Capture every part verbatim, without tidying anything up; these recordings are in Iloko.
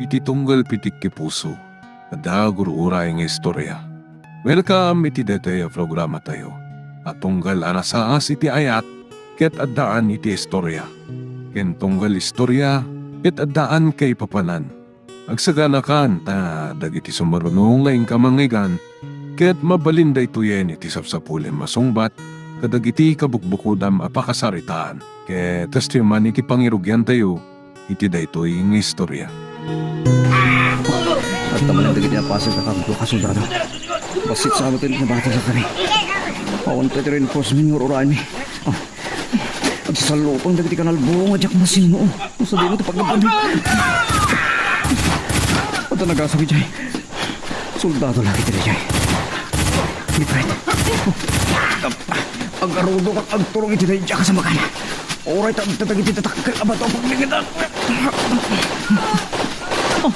Ti tunggal pitik ti puso, adda gur-uray nga istorya. Welcome iti daytoy a programatayo a tunggal a nasaas iti ayat ket addaan iti istorya, ken tunggal istorya ket addaan kaipapanan. Agsaganakan ta dagiti sumaruno nga inka mangngeggan ket mabalin daytoyen iti sapsapulem a sungbat kadagiti kabukbukodam a pakasaritaan. Ket kastoy man iti pangirugiantayo iti daytoy nga istorya. Adda manen dagiti napasag a kadua a soldado. Bassit sa amin ti nabatalakami. Awan pay ti reinforcement nga ur-urayenmi. Ah, agsasalupang dagiti kanalbuong a diak masinnoo. Sadino ti paggapuan? Adda nagasang idiay. Soldado la ket idiay. Ni Fred. Agarudok ket agturong iti daydiay a kasamakan. Uray ta adda dagiti dakkel a bato a paglingedan. Oh,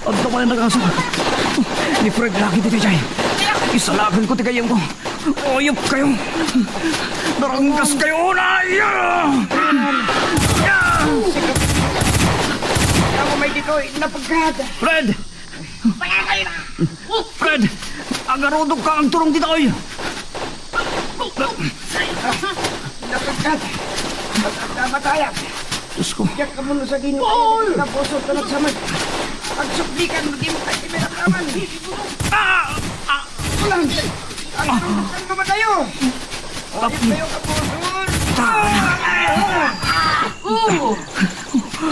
adda pay nagasang. Ni Fred la ket idiay. Isalakanko ti gayyemko. Ayupkayo! Daranggaskayo, unay! Ako may ditoy, napagkada. Fred! Fred! Agarudok ka ang turong ditoy! Napagkada. Napagkada, matayag. Diyos ko. Diyak ka muna sa dino. Oy! Napuso ka nagsamad. Agsuplikan mo, di mo kasi may nakaman. Ah! Ah! Ulan! Ang tulog kang mamatayo! Ayos kayo, kapuso!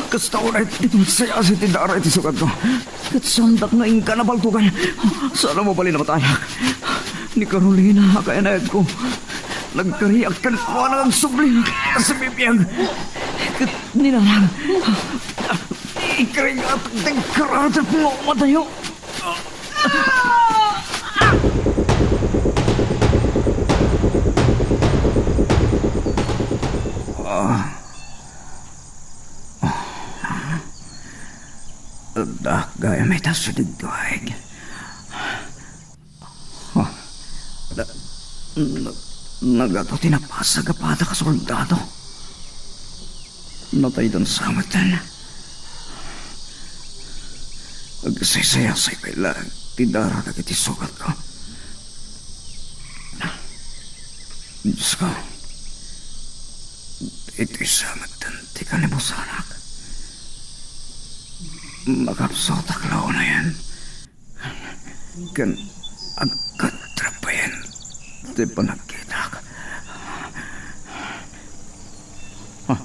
Kasta ko na iti magsayas iti dara iti sugat ko. Ket saandak nga inka nabaltogan. Sana mabalin a matayak. Ni Carolina a kainayad ko. Nagkariak ken kuana nga agsubli a sibibiag. Ket ninalang. Ikarigatak ti karatep nga umadayo. Ah. Adda gayam ita sa digduaig. Ah, na-, na-, nagadu ti napasag a padak a soldado. Nataydan sa metten. Agsaysayasay pay laeng ti dara dagiti sugatko. Diosko, ditoy sa metten ti kanibusanak. Makapsutak la unayen. Ken agkatrapayen ti panagkitak. Ah,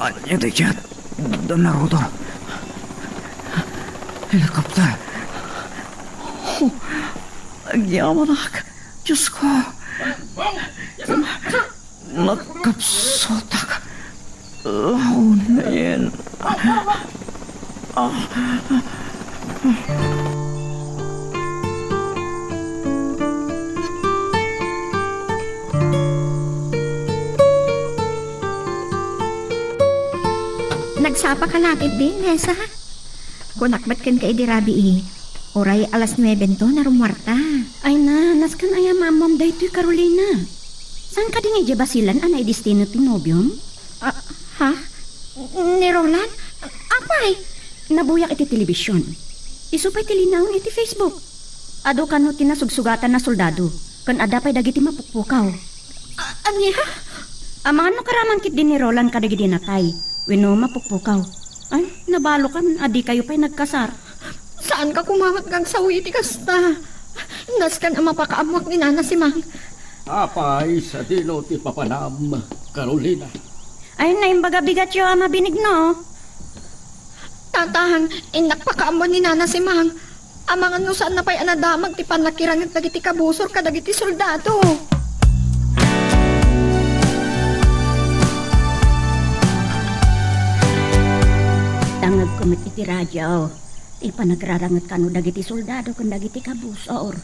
ania daydiay? Adda narudor. Helicopter. Oh, agyamanak. Diosko. Nakapsutak. Laonayen. Ah. Nagsapa ka la ketdi, Nessa? Kunak met kenka idi rabii. Uray alas nuebento narummuarta. Ay na, nasken aya maammuam daytoy, Carolina? Saan kadi nga idiay Basilan a naidestino ti nobiom? Ah, ha? Ni Roland? Apay? Nabuyak iti telebision. Isu pay ti linaon iti Facebook. Adu kano ti nasugsugatanna soldado, ken adda pay dagiti mapukpukaw. A-, ania? Amangan no karaman ketdi ni Roland kadagidi natay wenno mapukpukaw. Ay, nabalokan a dikayo pay nagkasar. Saanka koma met nga agsawi iti kasta. Nasken a mapakaammoak ni Nana Simang. Apay, sadino ti papanam, Carolina? Ay, naimbag a bigatyo a mabinig, no? Tatang, innak pakaammo ni Nana Simang. Amangan no saanna pay a nadamag ti pannakiranget dagiti kabusor kadagiti soldado. Dangngegko met iti radio ti panagraranget kano dagiti soldado ken dagiti kabusor.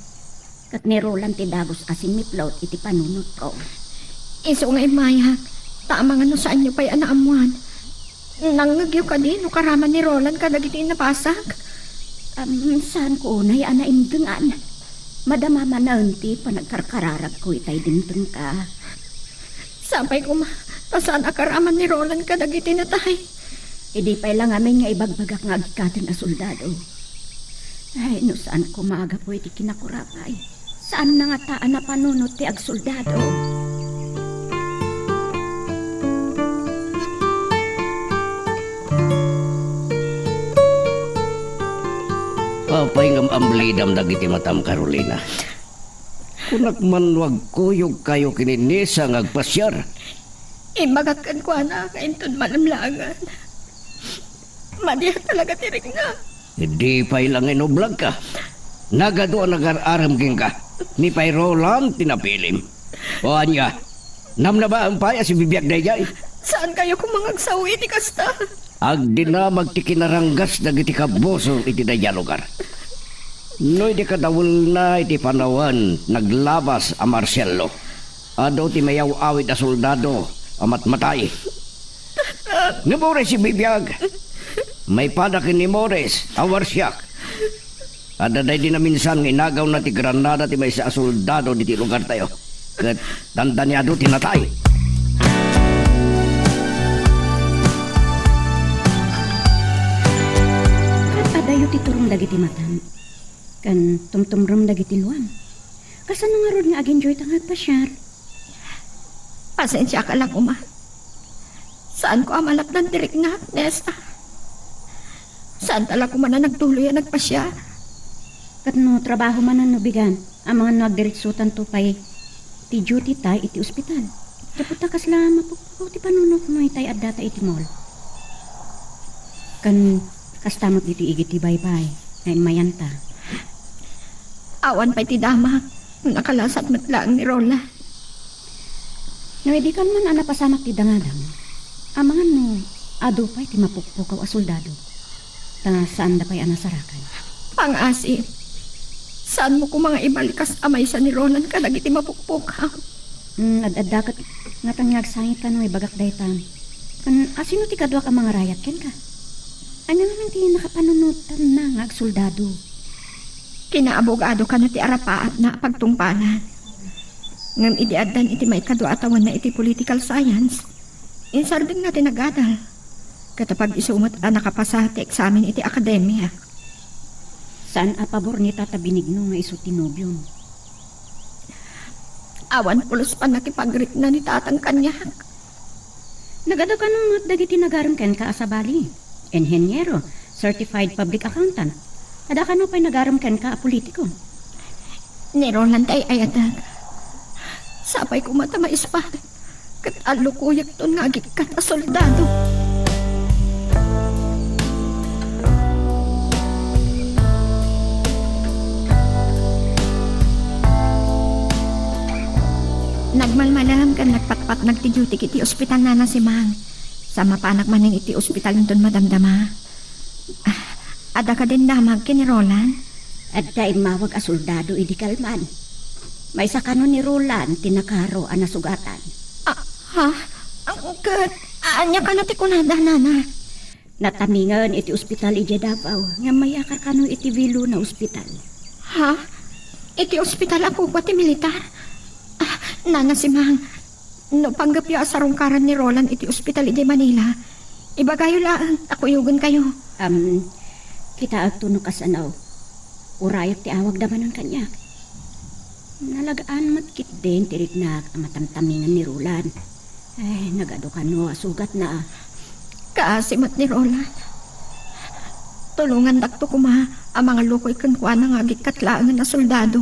Ket ni Roland ti dagus a sinniplot iti panunotko. Isu nga immayak, ta amangan no saanyo pay a naammoan. Nangngegyo kadi no karaman ni Roland kadagiti napasag? Am, saanko unay a naimtengan. Madama manen ti panagkarkararagko itay dimtengka. Sapay koma, ta saan a karaman ni Roland kadagiti natay. Idi pay la ngamin nga ibagbagak nga agikkaten a soldado. Ay, no saan koma a gapu iti kinakurapay. Saanna ngata a napanunot ti agsoldado. Apay ngem amlidam dagiti matam, Carolina? Kunak man no agkuyogkayo ken ni Nisa nga agpasiar. Imbagak kenkuana nga inton malamlaangan, madi a talaga ti rikna. Idi pay la nga inublagka. Nagadu a nagar-arem kenka. Ni pay Roland ti napilim. O ania, namnamaem pay a sibibiag daydiay? Saankayo koma nga agsaw iti kasta? Agdinamag ti kinaranggas dagiti kabuso iti daydiay a lugar. No idi kadawelna iti panawen, naglabas a marsial law. Adu ti mayaw-awid a soldado a matmatay. Ngem uray sibibiag, maipada ken ni Morris a warsiak. Adda daydi naminsan nga inagawna ti granada ti maysa a soldado diti lugartayo, ket dandaniado ti natay. Ket adayo ti turong dagiti matam, ken tumtumrem dagiti luam. Kasano ngarud nga ag-enjoy ta nga agpasiar? Pasensiaka la koma. Saanko a malapdan ti riknak, Nesta. Saanta la koma a nagtuloy a nagpasiar. Ket no trabaho manen no bigan, amangan no agdiretsotanto pay ti duty ta iti ospital. Gapu ta kasla mapukpukaw ti panunotmo itay addata iti mall. Ken kasta met ditoy igid ti baybay nga immayanta. Awan pay ti damag no nakalasat met laeng ni Roland. No idi kalman a napasamak ti dangadam, amangan no adu pay ti mapukpukaw a soldado, ta saanda pay a nasarakan. Pangngaasim, saanmo koma nga ibalikas a maysa ni Roland kadagiti mapukpukaw? Hmm, ad-adda ket ngatan nga agsangit kano ibagak dayta. Ken asino ti kaduak a mangarayat kenka? Ania ngamin ti nakapanunotanna nga agsoldado? Kinaabogado kano ti arapaatna a pagtungpalan. Ngem idi addan iti maikadua a tawenna iti political science, insardengna ti nagadal. Ket apag-isu met a nakapasa ti eksamen iti akademia. Saan a pabor ni Tata Benigno nga isu ti nobiom? Awan pulos pannakipagrikna ni Tatang kaniak. Nagadu kano met dagiti nagarem kenka a sabali, inheniero, certified public accountant. Adda kano pay nagarem kenka a politiko. Ni Roland ti ay-ayatek. Sapay koma ta maispat ket allukoyekton nga agikkat a soldado. Nagmalmalem ken nagpatpatnag ti duty iti ospital, Nana Simang. Sa mapanak manen iti ospital inton madamdama. Ah, adda kadin damag ken ni Roland? Adda immawag a soldado idi kalman. Maysa kano ni Roland ti nakaro a nasugatan. Ah, ha? Ang ket, ania kano ti kunada, Nana? Natamingen iti ospital idiay Davao, ngem mayakar kano iti Viluna Ospital. Ha? Iti ospital a kukua ti militar? Ah, Nana Simang, no panggepyo a sarungkaran ni Roland iti ospital idiay Manila, ibagayo laeng ta kuyogenkayo. Am, kitaekto no kasano. Urayek ti awagda manen kaniak. Nalagaan met ketdin ti riknak a matamtamingen ni Roland. Ay, nagadu kano a sugatna. Kaasi met ni Roland. Tulongandakto koma a mangallukoy kenkuana nga agikkat laengen a soldado.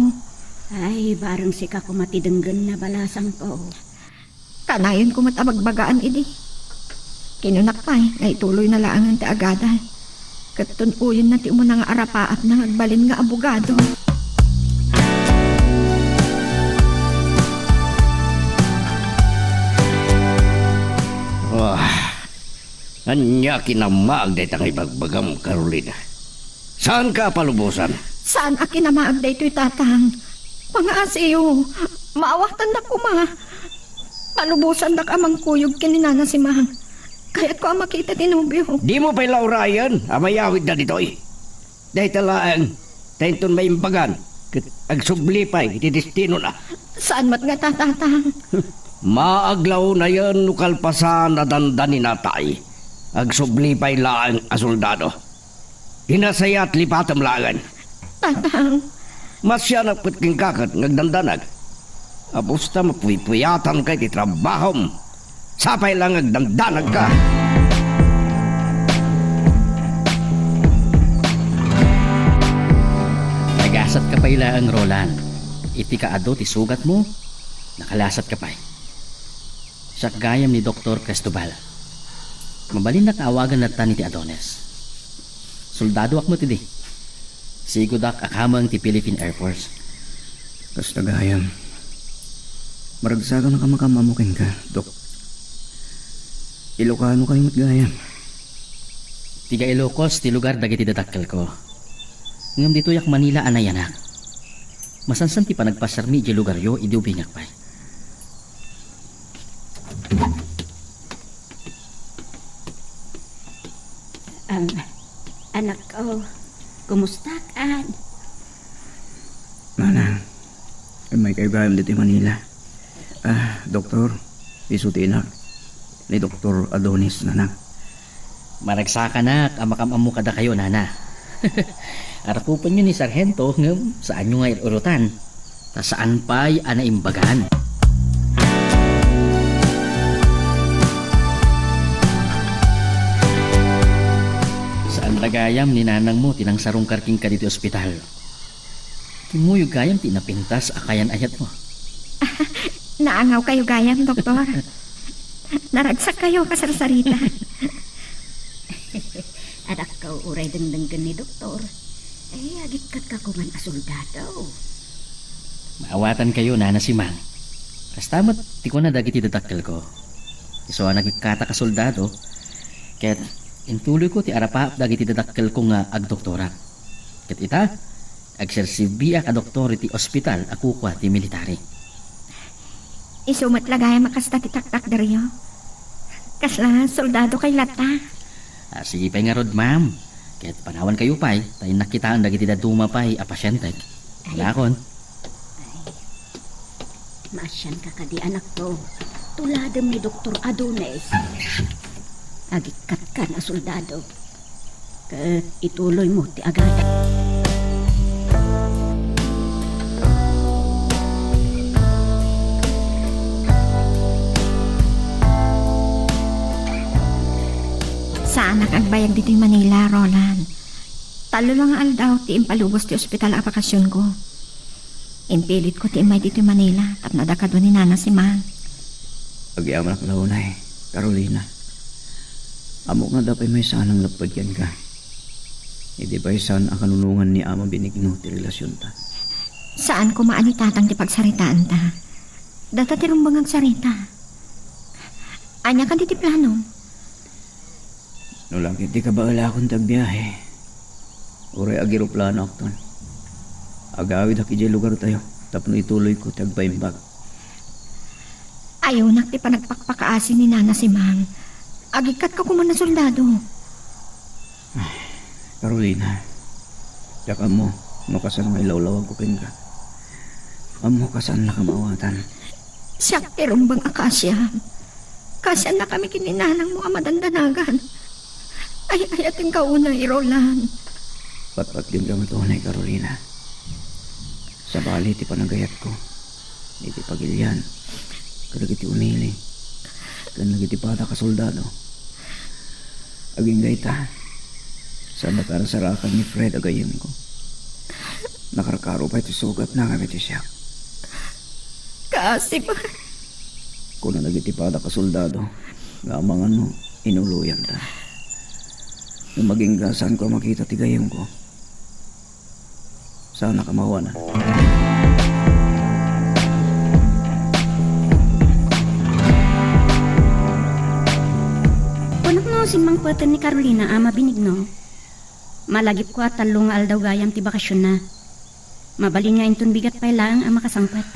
Ay, bareng sika koma ti denggenna, balasangko. Kanayon koma a bagbagaan idi. Kinunak pay nga ituloyna laengen ti agadal. Ket tun-oyenna ti umuna nga arapaatna nga agbalin nga abogado. Ah, ania kinamaag dayta nga ibagbagam, Carolina? Saanka a palubosan? Saan a kinamaag daytoy, Tatang. Pangaasiyo, maawatandak koma. Palubosandak a mangkuyog ken ni Nana Simang. Kayatko a makita ti nobio. Dimo pay la urayen a mayawidda ditoy. Dayta laeng, ta inton maimbagan, ket agsubli pay iti destinona. Saan met ngata, Tatang? Maaglaw nayen no kalpasan a dandaninatay. Agsubli pay laeng a soldado. Inasayat lipatem laengen. Tatang. Masianak ket kenka ket nga agdandanag. Apusta, mapuypuyatanka iti trabahom. Sapay la nga agdandanagka. Nagasatka pay laeng, Roland. Iti kaadu ti sugatmo, nakalasatka pay. Siak gayam ni Doktor Cristobal. Mabalinnak nga awagan latta ni ti Adonis. Soldadoak met idi. Sigudak a kameng ti Philippine Air Force. Kasta gayam. Maragsakan a kamakam-ammo kenka, Dok. Ilocano kayo met gayam. Tiga Ilocos ti lugar dagiti dadakkelko. Ngem ditoyak Manila a nayanak. Masansan ti panagpasiarmi idiay lugaryo idi ubingak pay. Ang anakko, kumustakan? Nanang, immay kayo gayam ditoy Manila. Ah, doktor, isu ti inak ni Doktor Adonis, nanang. Maragsakanak a makam-ammo kadakayo, nana. Arakupenyo ni Sargento ngem saanyo nga ir-urutan. Ta saan pay a naimbagan. Saan la gayam ni nanangmo ti nangsarungkar kenka ditoy ospital. Kimmuyog gayam ti napintas a kayan-ayatmo. Naangaw kayo gayam, Doktor. Naragsak kayo, kasarsarita. Adakkaw uray dengdenggen ni Doktor. Eh, agikkatka koman a soldado. Maawatan kayo, Nana Simang. Kasta met ti kuna dagiti dadakkelko. Isu a nagikkatak a soldado, ket intuloyko ti arapaap dagiti dadakkelko nga agdoktorak. Ket ita, agserserbiak a doktor iti ospital a kukua ti military. Isu met la gayam a kasta ti taktakderyo. Kasla soldado kay latta. Ah, sige pay ngarud, ma'am. Ket panawankayo pay, ta innak kitaen dagiti dadduma pay a pasientek. Ay. Wala akon. Ay. Maasianka kadi, anakko. Tuladem ni Doktor Adonis. Agikkatkan a soldado. Ket ituloymo ti agayam. Saanak agbayag ditoy Manila, Roland. Tallo la nga aldaw ti impalubos ti ospital a bakasionko. Impilitko ti immay ditoy Manila tapno adda kado ni Nana Simang. Agyamanak la unay, Carolina. Ammok nga adda pay maysa a nanglepped kenka. Idi pay saan a kanunongan ni Ama Benigno ti relasionta. Saan koma a ni Tatang ti pagsaritaanta. Data ti rumbeng agsarita. Ania kadi ti plano? No la ket ti kabaelakon ti agbiahe, uray ageroplanoakton. Agawidak idiay lugartayo tapno ituloyko ti agbaimbag. Ayonak ti panagpakpakaasi ni Nana Simang. Agikkatka koman a soldado. Carolina, diak ammo no kasano nga ilawlawagko kenka. Ammok a saannaka maawatan. Siak ti rumbeng a kaasiam. Kaasiannakami ken ni nanangmo a madandanagan. Ay-ayatenka unay, Roland. Patpatgenka met unay, Carolina. Sabali ti panagayatko iti pagilian kadagiti unili ken dagiti padak a soldado. Agingga ita, saan a karsarakan ni Fred a gayyemko. Nakarkaro pay ti sugatna ngem iti siak. Kaasi pay. Kuna dagiti padak a soldado nga amangan no inuloyanta. Ngem agingga saanko a makita ti gayyemko. Saan a kamawana. Kunak no simmangpeten ni Carolina, Ama Benigno. Malagipko a tallo nga aldaw gayam ti bakasionna. Mabalin nga inton bigat pay laeng a makasangpet.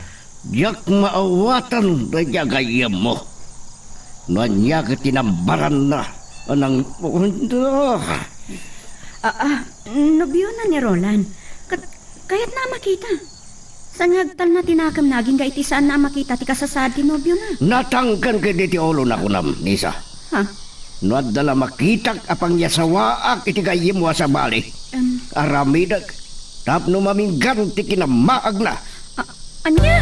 Diak maawatan daydi a gayyemmo. No ania ket ti nambaranna a nang-, Ah, ah, nobiona ni Roland. Ket kayatna a makita. Saan nga agtalna ti nakemna agingga iti saanna a makita ti kasasaad ti nobiona? Natangken ket iti ulona, kunam, Nisa. Ha? No adda la makitak a pangyasawaak iti gayyemmo a sabali, Em. aramidek tapno maminggan ti kinamaagna. A-, ania?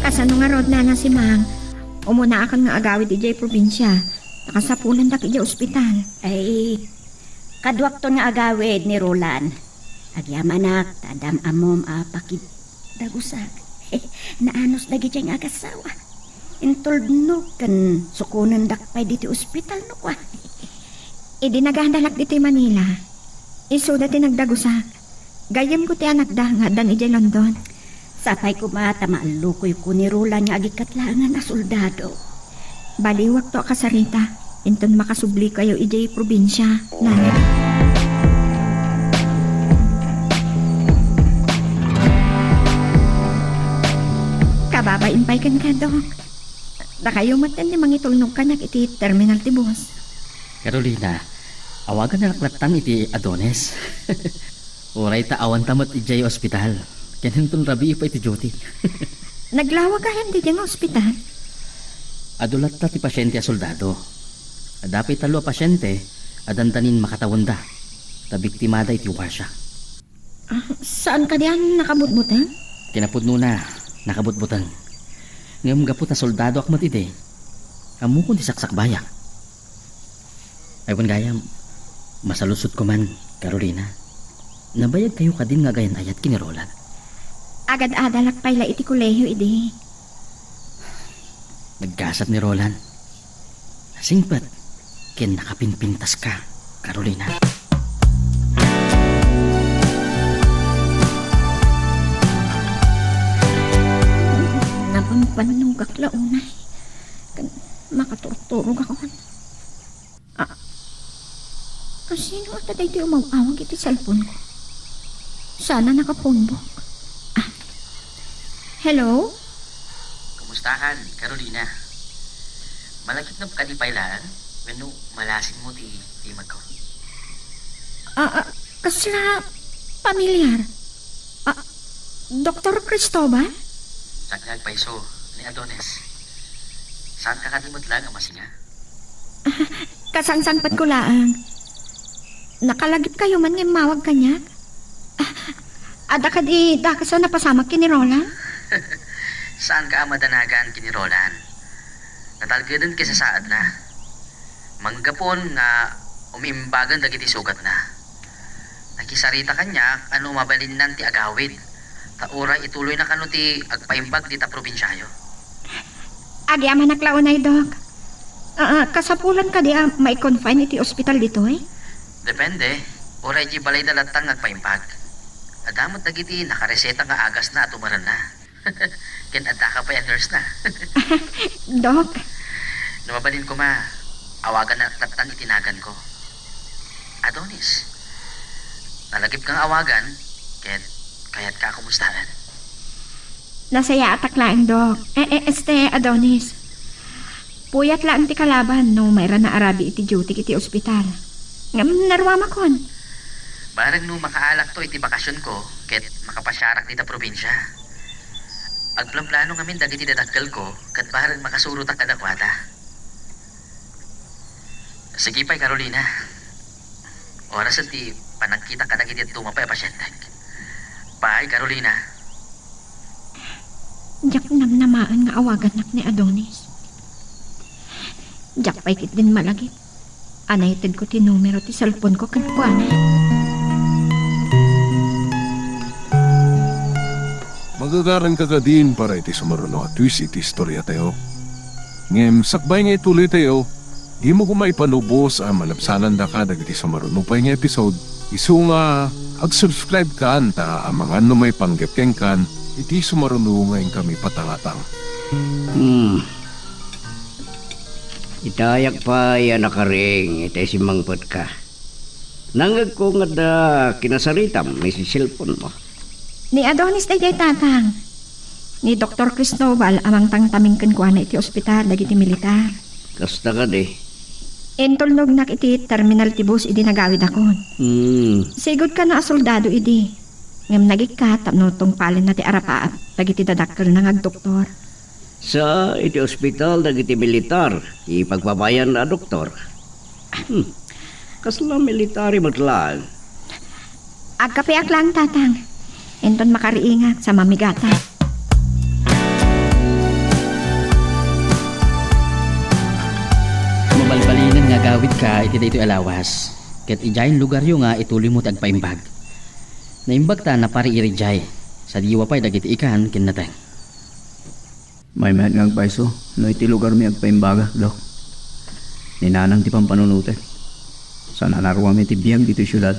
Kasano ngarud, Nana Simang? Umunaakan nga agawid idiay probinsia. Nakasapulandak idiay ospital. Ay, kaduakton nga agawid ni Roland. Agyamanak ta addam ammom a pakiddagusak. Naanus dagidiay nga agassawa. Intulnog ken sukonendak pay ditoy ospital no kua. Idi nagadalak ditoy Manila, isuda ti nagdagusak. Gayyemko ti anakda nga addan idiay London. Sapay koma ta maallukoyko ni Roland nga agikkat laengen a soldado. Baliwakto a kasarita, inton makasublikayo idiay probinsia, Nana. Kababain pay kenka, Dok. Dakayo met ti mangitulnog kaniak iti terminal ti bus. Carolina, awagannak lattan iti Adonis. Uray ta awanta met idiay ospital, ken inton rabii pay ti duty. Naglawag a hindi nga ospital? Adu latta ti pasiente a soldado. Adda pay tallo a pasiente a dandanin makatawenda, ta biktimada iti warsia. Ah, saan kadi a nakabutbuteng? Kinapudnona, nakabutbuteng. Ngem gapu ta soldadoak met idi, ammokon ti saksakbayak. Ay, wen gayam, masaludsodko man, Carolina. Nabayagkayo kadin nga agayan-ayat ken ni Roland? Agad-adalak pay la iti kolehio idi. Naggasat ni Roland. Singpet ken nakapinpintaska, Carolina. Napampanugak la unay. Ken makaturturogakon. Ah, ah, sino ata daytoy umaw-awag iti cellphone ko? Sana nakaphonebook. Ah, hello? Kumustakan, Carolina? Malagipnop kadi pay laeng wenno malasinmo ti timekko? Ah, ah, kasla pamilyar. Ah, Doktor Cristobal? Diak nga agpayso, ni Adonis. Saanka kadi met laeng a masinga? Kasangsangpetko laeng. Nakalagipkayo man nga immawag kaniak? Ah, adda kadi dakes a napasamak ken ni Roland? Saanka a madanagan ken ni Roland. Natalgeden ken sasaadna. Manggapon nga umiimbagan dagiti sugatna. Nakisarita kaniak a no mabalinnan ti agawid, ta uray ituloyna kano ti agpaimbag dita probinsiayo. Agyamanak la unay, Dok. Ah, ah, kasapulan kadi a mai-confine iti ospital ditoy? Depende. Uray di balayda latta nga agpaimbag. Adda met dagiti nakareseta nga agasna a tumarenna. Ken addaka pay a nurse na. Dok. No mabalin koma, awagannak lattan iti naganko. Adonis, nalagipka nga awagan, ket kayatka a kumustaen? Nasayaatak laeng, Dok. Eh, eh, este, Adonis. Puyat laeng ti kalaban no mairana a rabii iti duty iti ospital. Ngem naruamakon. Bareng no makaalakto iti bakasionko ket makapasiarak dita probinsia. Agplanplano ngamin dagiti dadakkelko ket bareng makasurotak kadakuada. Sige pay, Carolina. Orasen ti panagkitak kadagiti dadduma pay a pasientek. Bye, Carolina. Diak namnamaen nga awagannak ni Adonis. Diak pay ketdin malagip a naitedko ti numero ti cellphone ko kenkuana. Magagaranka kadin para iti sumaruno a twist iti istoriatayo. Ngem sakbay nga ituloytayo, dimo koma ipanubos a malabsanandaka dagiti sumaruno pay nga episode, isu nga ag-subscribe kan ta amangan no maipanggep kenkan iti sumaruno nga inkami patangatang. Hmm. Itayak pay a nakaring iti simmangpetka. Nangngegko nga adda kinasaritam iti cellphone mo. Ni Adonis daydiay, Tatang. Ni Doktor Cristobal a mangtangtaming kenkuana iti ospital dagiti militar. Kasta kadi. Intulnognak iti terminal ti bus idi nagawidakon. Hmm. Sigud kano a soldado idi. Ngem nagikkat tapno tungpalenna ti arapaap dagiti dadakkelna nga agdoktor. Sa iti ospital dagiti militar ti pagbabayan a doktor. Hmm. Kasla military met laeng. Agkapeak laeng, Tatang. Inton makariingak sa mamigata. Mabalbalinen nga agawidka iti daytoy a lawas, ket idiay lugaryo nga ituloymo ti agpaimbag. Naimbagta napariiri idiay, sadiwa pay dagiti ikan ken nateng. Maymayat nga agpayso no iti lugarmi agpaimbagak, Dok. Ni Nanang ti pampanunotek. Saan a naruam iti biag ditoy siudad.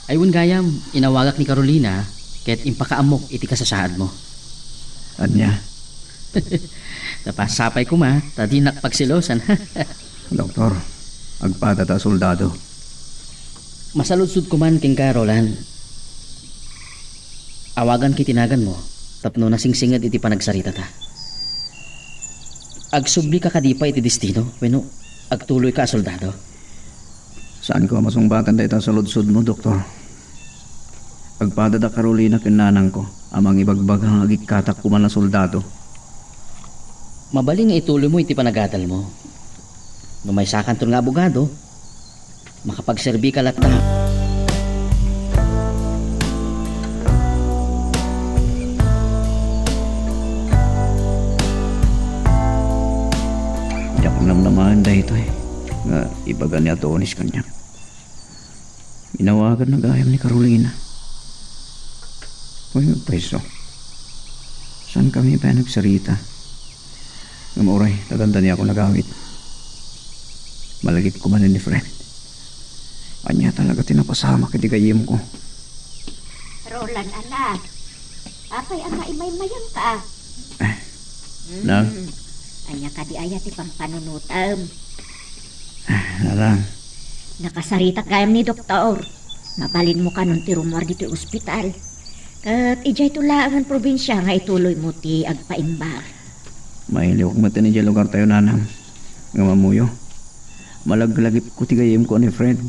Ay wen gayam, inawagak ni Carolina ket impakaammok iti kasasaadmo. Ania? Napasapay koma ta dinak pagselosan. Doktor, agpada ta a soldado. Masaludsod koman kenka, Roland. Awaganka iti naganmo tapno nasingsinged iti panagsaritata. Agsublika kadi pay iti destino wenno agtuloyka a soldado? Saanko a masungbatan dayta a saludsodmo, Doktor. Agpada da Carolina ken nanangko a mangibagbaga nga agikkatak koman a soldado. Mabalin nga ituloymo iti panagadalmo. No maysakanton nga abogado, makapagserbika latta. Diak namnamaen daytoy nga ibaga ni Adonis kaniak. Inawaganna gayam ni Carolina. Uy, agpayso. Saankami pay a nagsarita? Ngem uray, ta dandaniakon agawid. Malagipko manen ni Fred. Ania talaga ti napasamak iti gayyemko? Roland, anak. Apay a maimaymayangka? Eh, Nang? Hmm. Ania kadi aya ti pampanunotem? Ah, Nanang. Nakasaritak gayam ni Doktor. Mabalinmo kanon ti rummuar ditoy ospital. Ket idiayto laengen probinsia nga ituloymo ti agpaimbag. Mailiwak met idiay lugartayo, Nanang. Ngem ammoyo, malaglagipko ti gayyemko a ni Fred.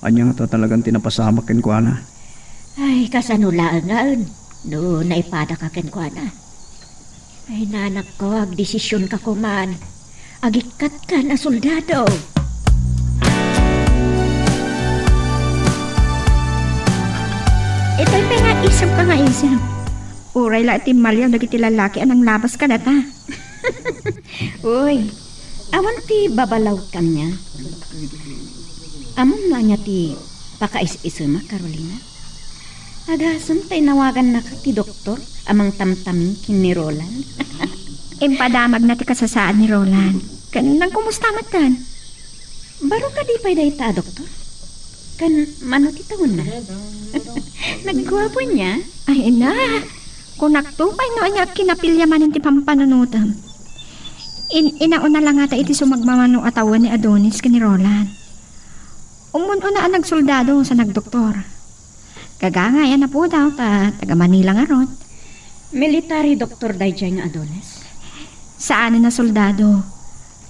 Ania ngata talagan ti napasamak kenkuana? Ay, kasano laengen no naipadaka kenkuana? Ay, nanakko, agdesisionka koman. Agikkatkan a soldado. Itoy pay nga isem ka nga isem. Uray la iti maliaw dagiti lalaki a nanglabas kadata. Uy, awan ti babalawkam nia. Ammom no ania ti pakaisisemak, Carolina? Agasem ta inawagannaka ti doktor a mangtamtami ken ni Roland. Impadamagna ti kasasaad ni Roland. Ken nangkumusta metten? Baro kadi pay dayta a doktor? Ken mano ti tawenna? Nagguapo nia? Ay, ina. Kunakto pay no ania kinapilya manen ti pampanunotem. In-, inauna la ngata iti sumagmamano a tawen ni Adonis ken ni Roland. Ummun-una a nagsoldado sa nagdoktor. Gagangay a napudaw ta taga Manila ngarud. Military doctor daydiay nga Adonis? Saanen a soldado.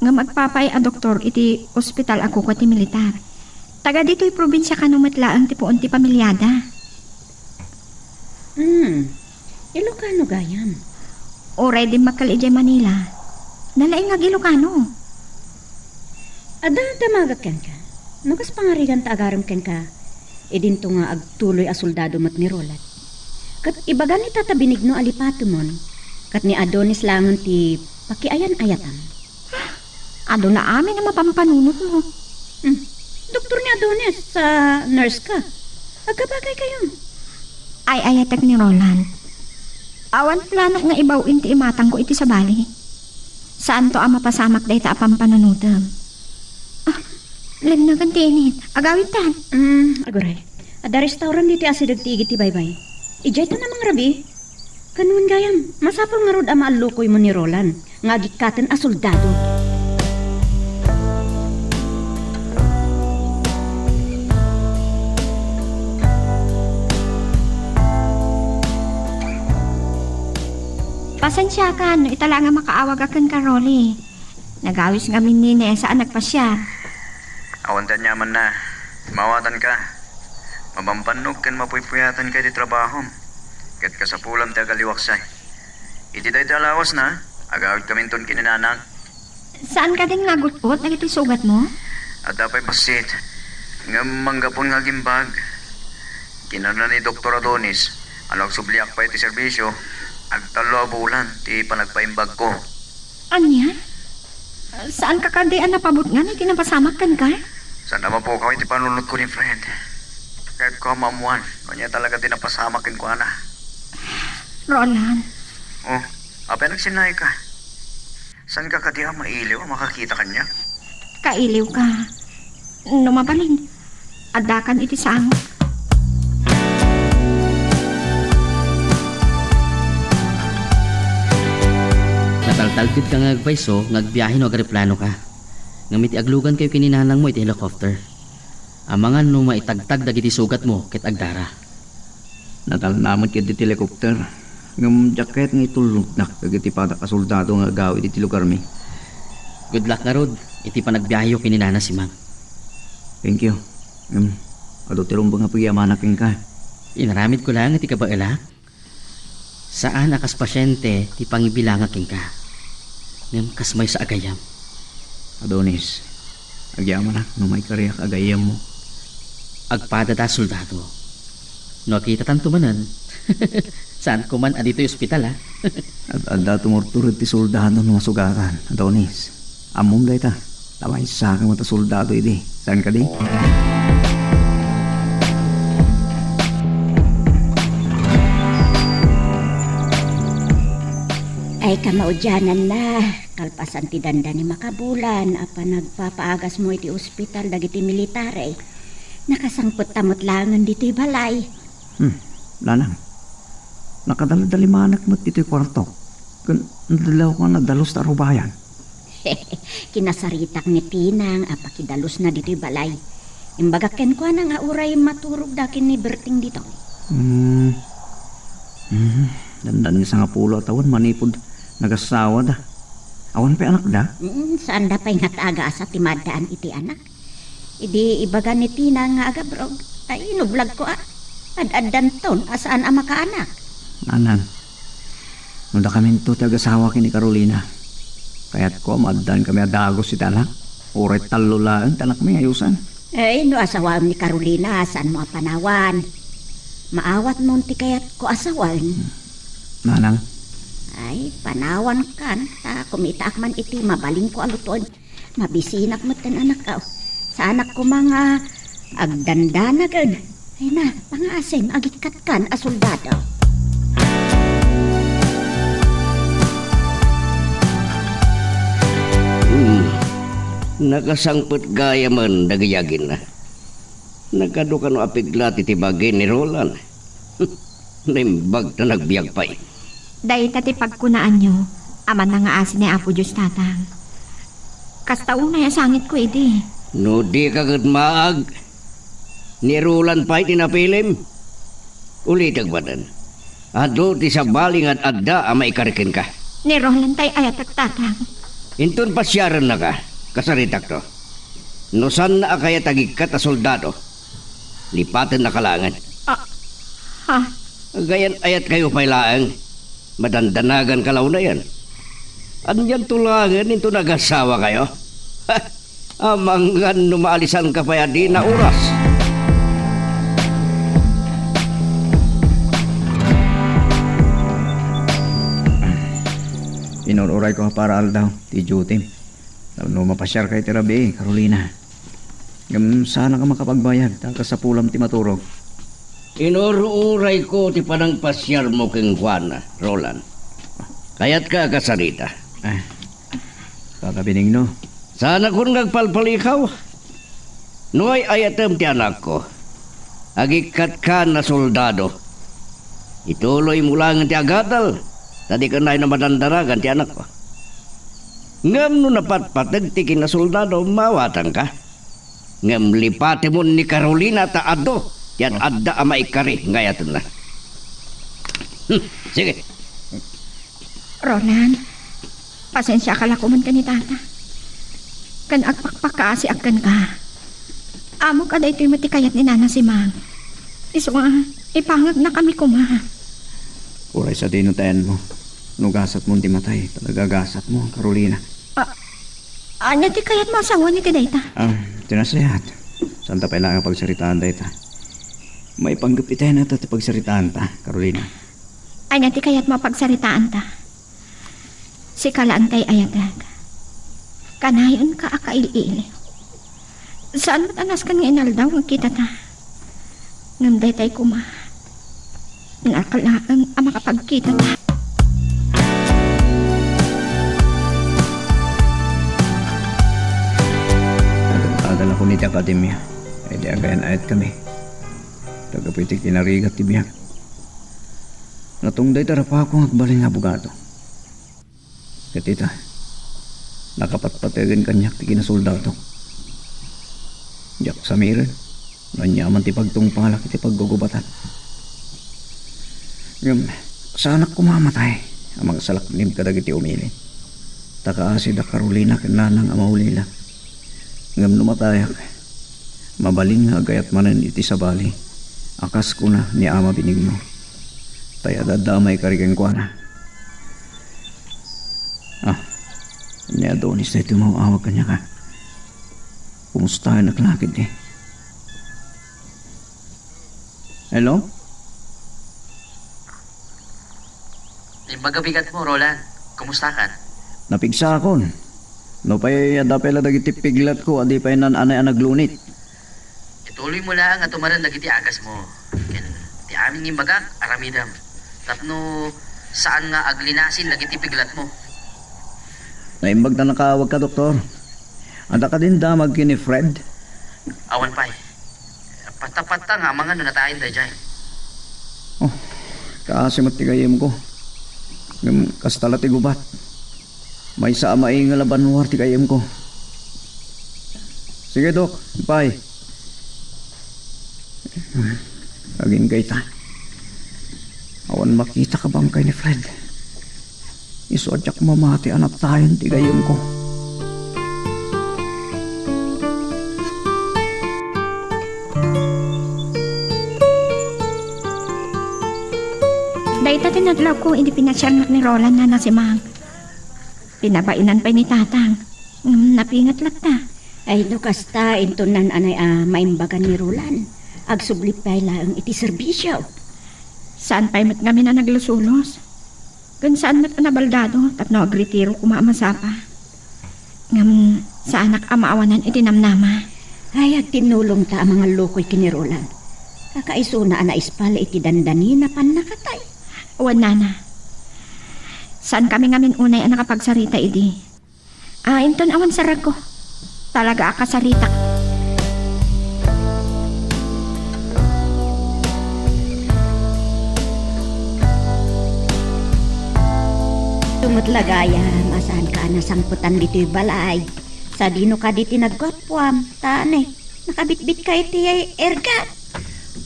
Ngem agpapaay a doktor iti ospital a kukua ti militar. Taga ditoy probinsia kano met laeng ti puon ti pamiliada. Hmm. Ilocano gayam. Uray dimmakkel idiay Manila. Nalaing nga ag-Ilocano. Adda damagak kenka. No kas pangarigan ta agarem kenka, idinto nga agtuloy a soldado met ni Roland. Ket ibaga ni Tata Benigno a lipatemon, ket ni Adonis laengen ti pakiayan-ayatam. Adu la amin a mapampanunotmo. Hmm. Doktor ni Adonis, sa nurse ka. Agkabagay kayo. Ay-ayatek ni Roland. Awan planok nga ibaw-in ti imatangko iti sabali. Saanto a mapasamak dayta a pampanunotem. Ah, lemnagan ti init. Agawidtan. Hmm, aguray. Adda restaurant ditoy asideg ti igid ti baybay. Idiayto a mangrabii. Kanuan gayam, masapul ngarud a maallukoymo ni Roland nga agikkaten a soldado. Pasensiakan no ita la nga makaawagak kenka, Rolly. Nagawis ngamin ni Nesa a nagpasiar. Awan ti aniamanna. Maawatanka. Mabambannog ken mapuypuyatanka iti trabahom. Ket kasapulam ti agaliwaksay. Iti dayta a lawasna, agawidkaminton ken ni Nanang. Saan kadin nga agutgot dagiti sugatmo? Adda pay bassit. Ngem manggapu nga agimbag, kinuna ni Doktor Adonis a no agsubliak pay iti serbisio, agtallo a bulan ti panagpaimbagko. Ania? Saanka kadi a napabutngan iti napasamak kenka? Saan a mapukaw iti panunotko ni Fred. Kayatko a maammuan no ania talaga ti napasamak kenkuana. Roland. Oh, apay nagsinnaayka? Saanka kadi a mailiw a makakita kaniak? Kailiwka. No mabalin, addakan iti saang. Nataltalkedka nga agpayso nga agbiahe no agreplanoka. Ngem iti aglugankayo ken ni nanangmo iti helicopter, amangan no maitagtag dagiti sugatmo ket agdara. Natalna met ketdi ti helicopter, ngem diak kayat nga itullognak dagiti padak a soldado nga agawid iti lugarmi. Good luck ngarud iti panagbiaheyo ken ni Nana Simang. Thank you. Ngem, adu ti rumbeng a pagyamanak kenka. Inaramidko laeng ti kabaelak. Saan a kas pasiente ti pangibilangak kenka, ngem kas maysa a gayyem. Adonis, agyamanak no maikariak a gayyemmo. Agpadada, soldado. No akitatanto manen, saan ko man a ditoy ospital, a? Ad-adda tumurtur iti soldado no masugatan, Adonis. Ammom dayta, ta maysa ka met a soldado idi, saan kadi? Ay, kamaudiananna, kalpasan ti dandani makabulan a panagpapaagasmo iti ospital dagiti militare, nakasangpetta met laengen ditoy balay. Hmm, Nanang, nakadaldalimanak met ditoy kuartok, ken nadalawko nga nadalus ta arubayan. Kinasaritak ni Tinang a pakidalusna ditoy balay. Imbagak kenkuana nga uray maturogda ken ni Berting ditoy. Hmm. Hmm. Dandan nga sangapulo a tawen manipud nagasawada. Awan pay anakda? Mm, saanda pay nga taagasa ti maaddaan iti anak. Idi ibaga ni Tina nga agabrog, ay, inublagko a. Ad-addanton a saan a makaanak. Nanang, no dakaminto ti agasawa ken ni Carolina, kayatko a maaddaankami a dagus iti anak. Uray tallo laeng ti anakmi nga ayusan. Ay, no asawaem ni Carolina, saanmo a panawan? Maawatmon ti kayatko a sawen. Nanang? Ay, panawankan, ta kumitaak man iti mabalinko a lutoen. Mabisinak met ti anak, aw. Saanak koma nga agdandanagen. Ay na, pangaasim, agikkatkan a soldado. Hmm. Nakasangpet gayamen dagiti aginna. Nagkadukano a piglat iti bagi ni Roland. Naimbag ta nagbiag pay. Dayta ti pagkunaanyo a mannangaasi ni Apo Dios, Tatang. Kasta unay a sangitko idi. No dika ket maag, ni Roland pay ti napilim. Ulitek manen. Adu ti sabali nga ad-adda a maikari kenka. Ni Roland tay ayatek, Tatang. Inton pasiarennaka, kasaritakto. No saanna a kayat agikkat a soldado, lipatennaka laengen. Ah, ha? Agayan-ayatkayo pay laeng. Madandanaganka la unayen. Anianto laengen inton agasawakayo? Amangan no maalisanka pay a dina oras. Inur-urayko a para aldaw ti duty. Tapno mapasiarka iti rabii, Carolina. Ngem saanka makapagbayag, ta kasapulam ti maturog. Inur-urayko ti panangpasiarmo kenkuana, Roland. Kayatka a kasarita? Ah, Tata Benigno. Saanakon nga agpalpalikaw. No ay-ayatem ti anakko, agikkatkan a soldado. Ituloymo laengen ti agadal, ta dika unay madandanagan ti anakko. Ngem no napatpateg ti kinasoldado, maawatanka. Ngem lipatemon ni Carolina ta adu ti ad-adda a maikari nga ayatenna. Hmm, sige. Roland, pasensiaka la koman ken ni Tata. ken agpakpakaasiak kenka. Ammok a daytoy met ti kayat ni Nana Simang. Isu nga, ipangagnakami koma. Uray sadino ti ayanmo. No gasatmo ti matay, talaga gasatmo, Carolina. A-, ania ti kayatmo a sawen iti dayta? Ah, ti nasayaat. Saanta pay laeng a pagsaritaan dayta. Maipanggep itay nata ti pagsaritaanta, Carolina. Ania ti kayatmo a pagsaritaanta? Sika laeng ti ayatek. Kanayonka a kail-ili. Saan met a nasken nga inaldaw nga agkitata. Ngem daytay koma, nalka laeng a makapagkitata. Nagad-adal ako iti akademia. Idi agayan-ayatkami, gapu iti kinarigat ti biag, natungday ti arapako nga agbalin nga abogado. Ket ita, nakapatpategen kaniak ti kinasoldadok. Diak samiren no ania man ti pagtungpalak iti paggugubatan. Ngem, saanak koma a matay a mangsalaknib kadagiti umili. Ta kaasi da Carolina ken Nanang a maulila. Ngem no matayak, mabalin nga agayat manen iti sabali a kas kuna ni Ama Benigno. Ta adda-adda a maikari kenkuana. Ah, ni Adonis daytoy maawag kaniak, a. Kumustaennak la ketdi? Hello? Imbaga bigatmo, Roland. Kumustakan? Napigsakon. Nupay adda pay la dagiti piglatko a di pay naan-anay a naglunit. Ituloymo laeng a tumaren dagiti agasmo. Ken ti amin nga imbagak, aramidem. Tapno saan nga aglinasin dagiti piglatmo. Naimbag ta nakaawagka, Doktor. Adda kadin damag ken ni Fred? Awan pay. Patta-patta nga amangan no natayen daydiay. Oh, kaasi met ti gayyemko. Ngem kasta la ti gubat. Maysa a maingel a banua ti gayyemko. Sige, Dok, pay. Agingga ita. Awan makitak a bangkay ni Fred. Isu a diak mamati a natayen ti gayyemko. Dayta ti nadlawko idi pinasiarnak ni Roland, Nana Simang. Pinabainan pay ni Tatang. Ngem napinget latta. Ay, no kasta, inton naan-anay a maimbagan ni Roland, agsubli pay laeng iti serbisio. Saan pay met ngamin a naglusulos? Ken saan met a nabaldado tapno agretiro koma a masapa. Ngem saanak a maawanan iti namnama. Ay, agtinnulongta a mangallukoy ken ni Roland. Kakaisuna a naispal iti dandanina pannakatay. Wen, Nana. Saankami ngamin unay a nakapagsarita idi. Ah, inton awan saragko. Talaga a kasaritak. Isu met la gayam a saanka a nasangpetan ditoy balay. Sadino kadi ti nagguappuam? Ta ne, nakabitbitka iti erga.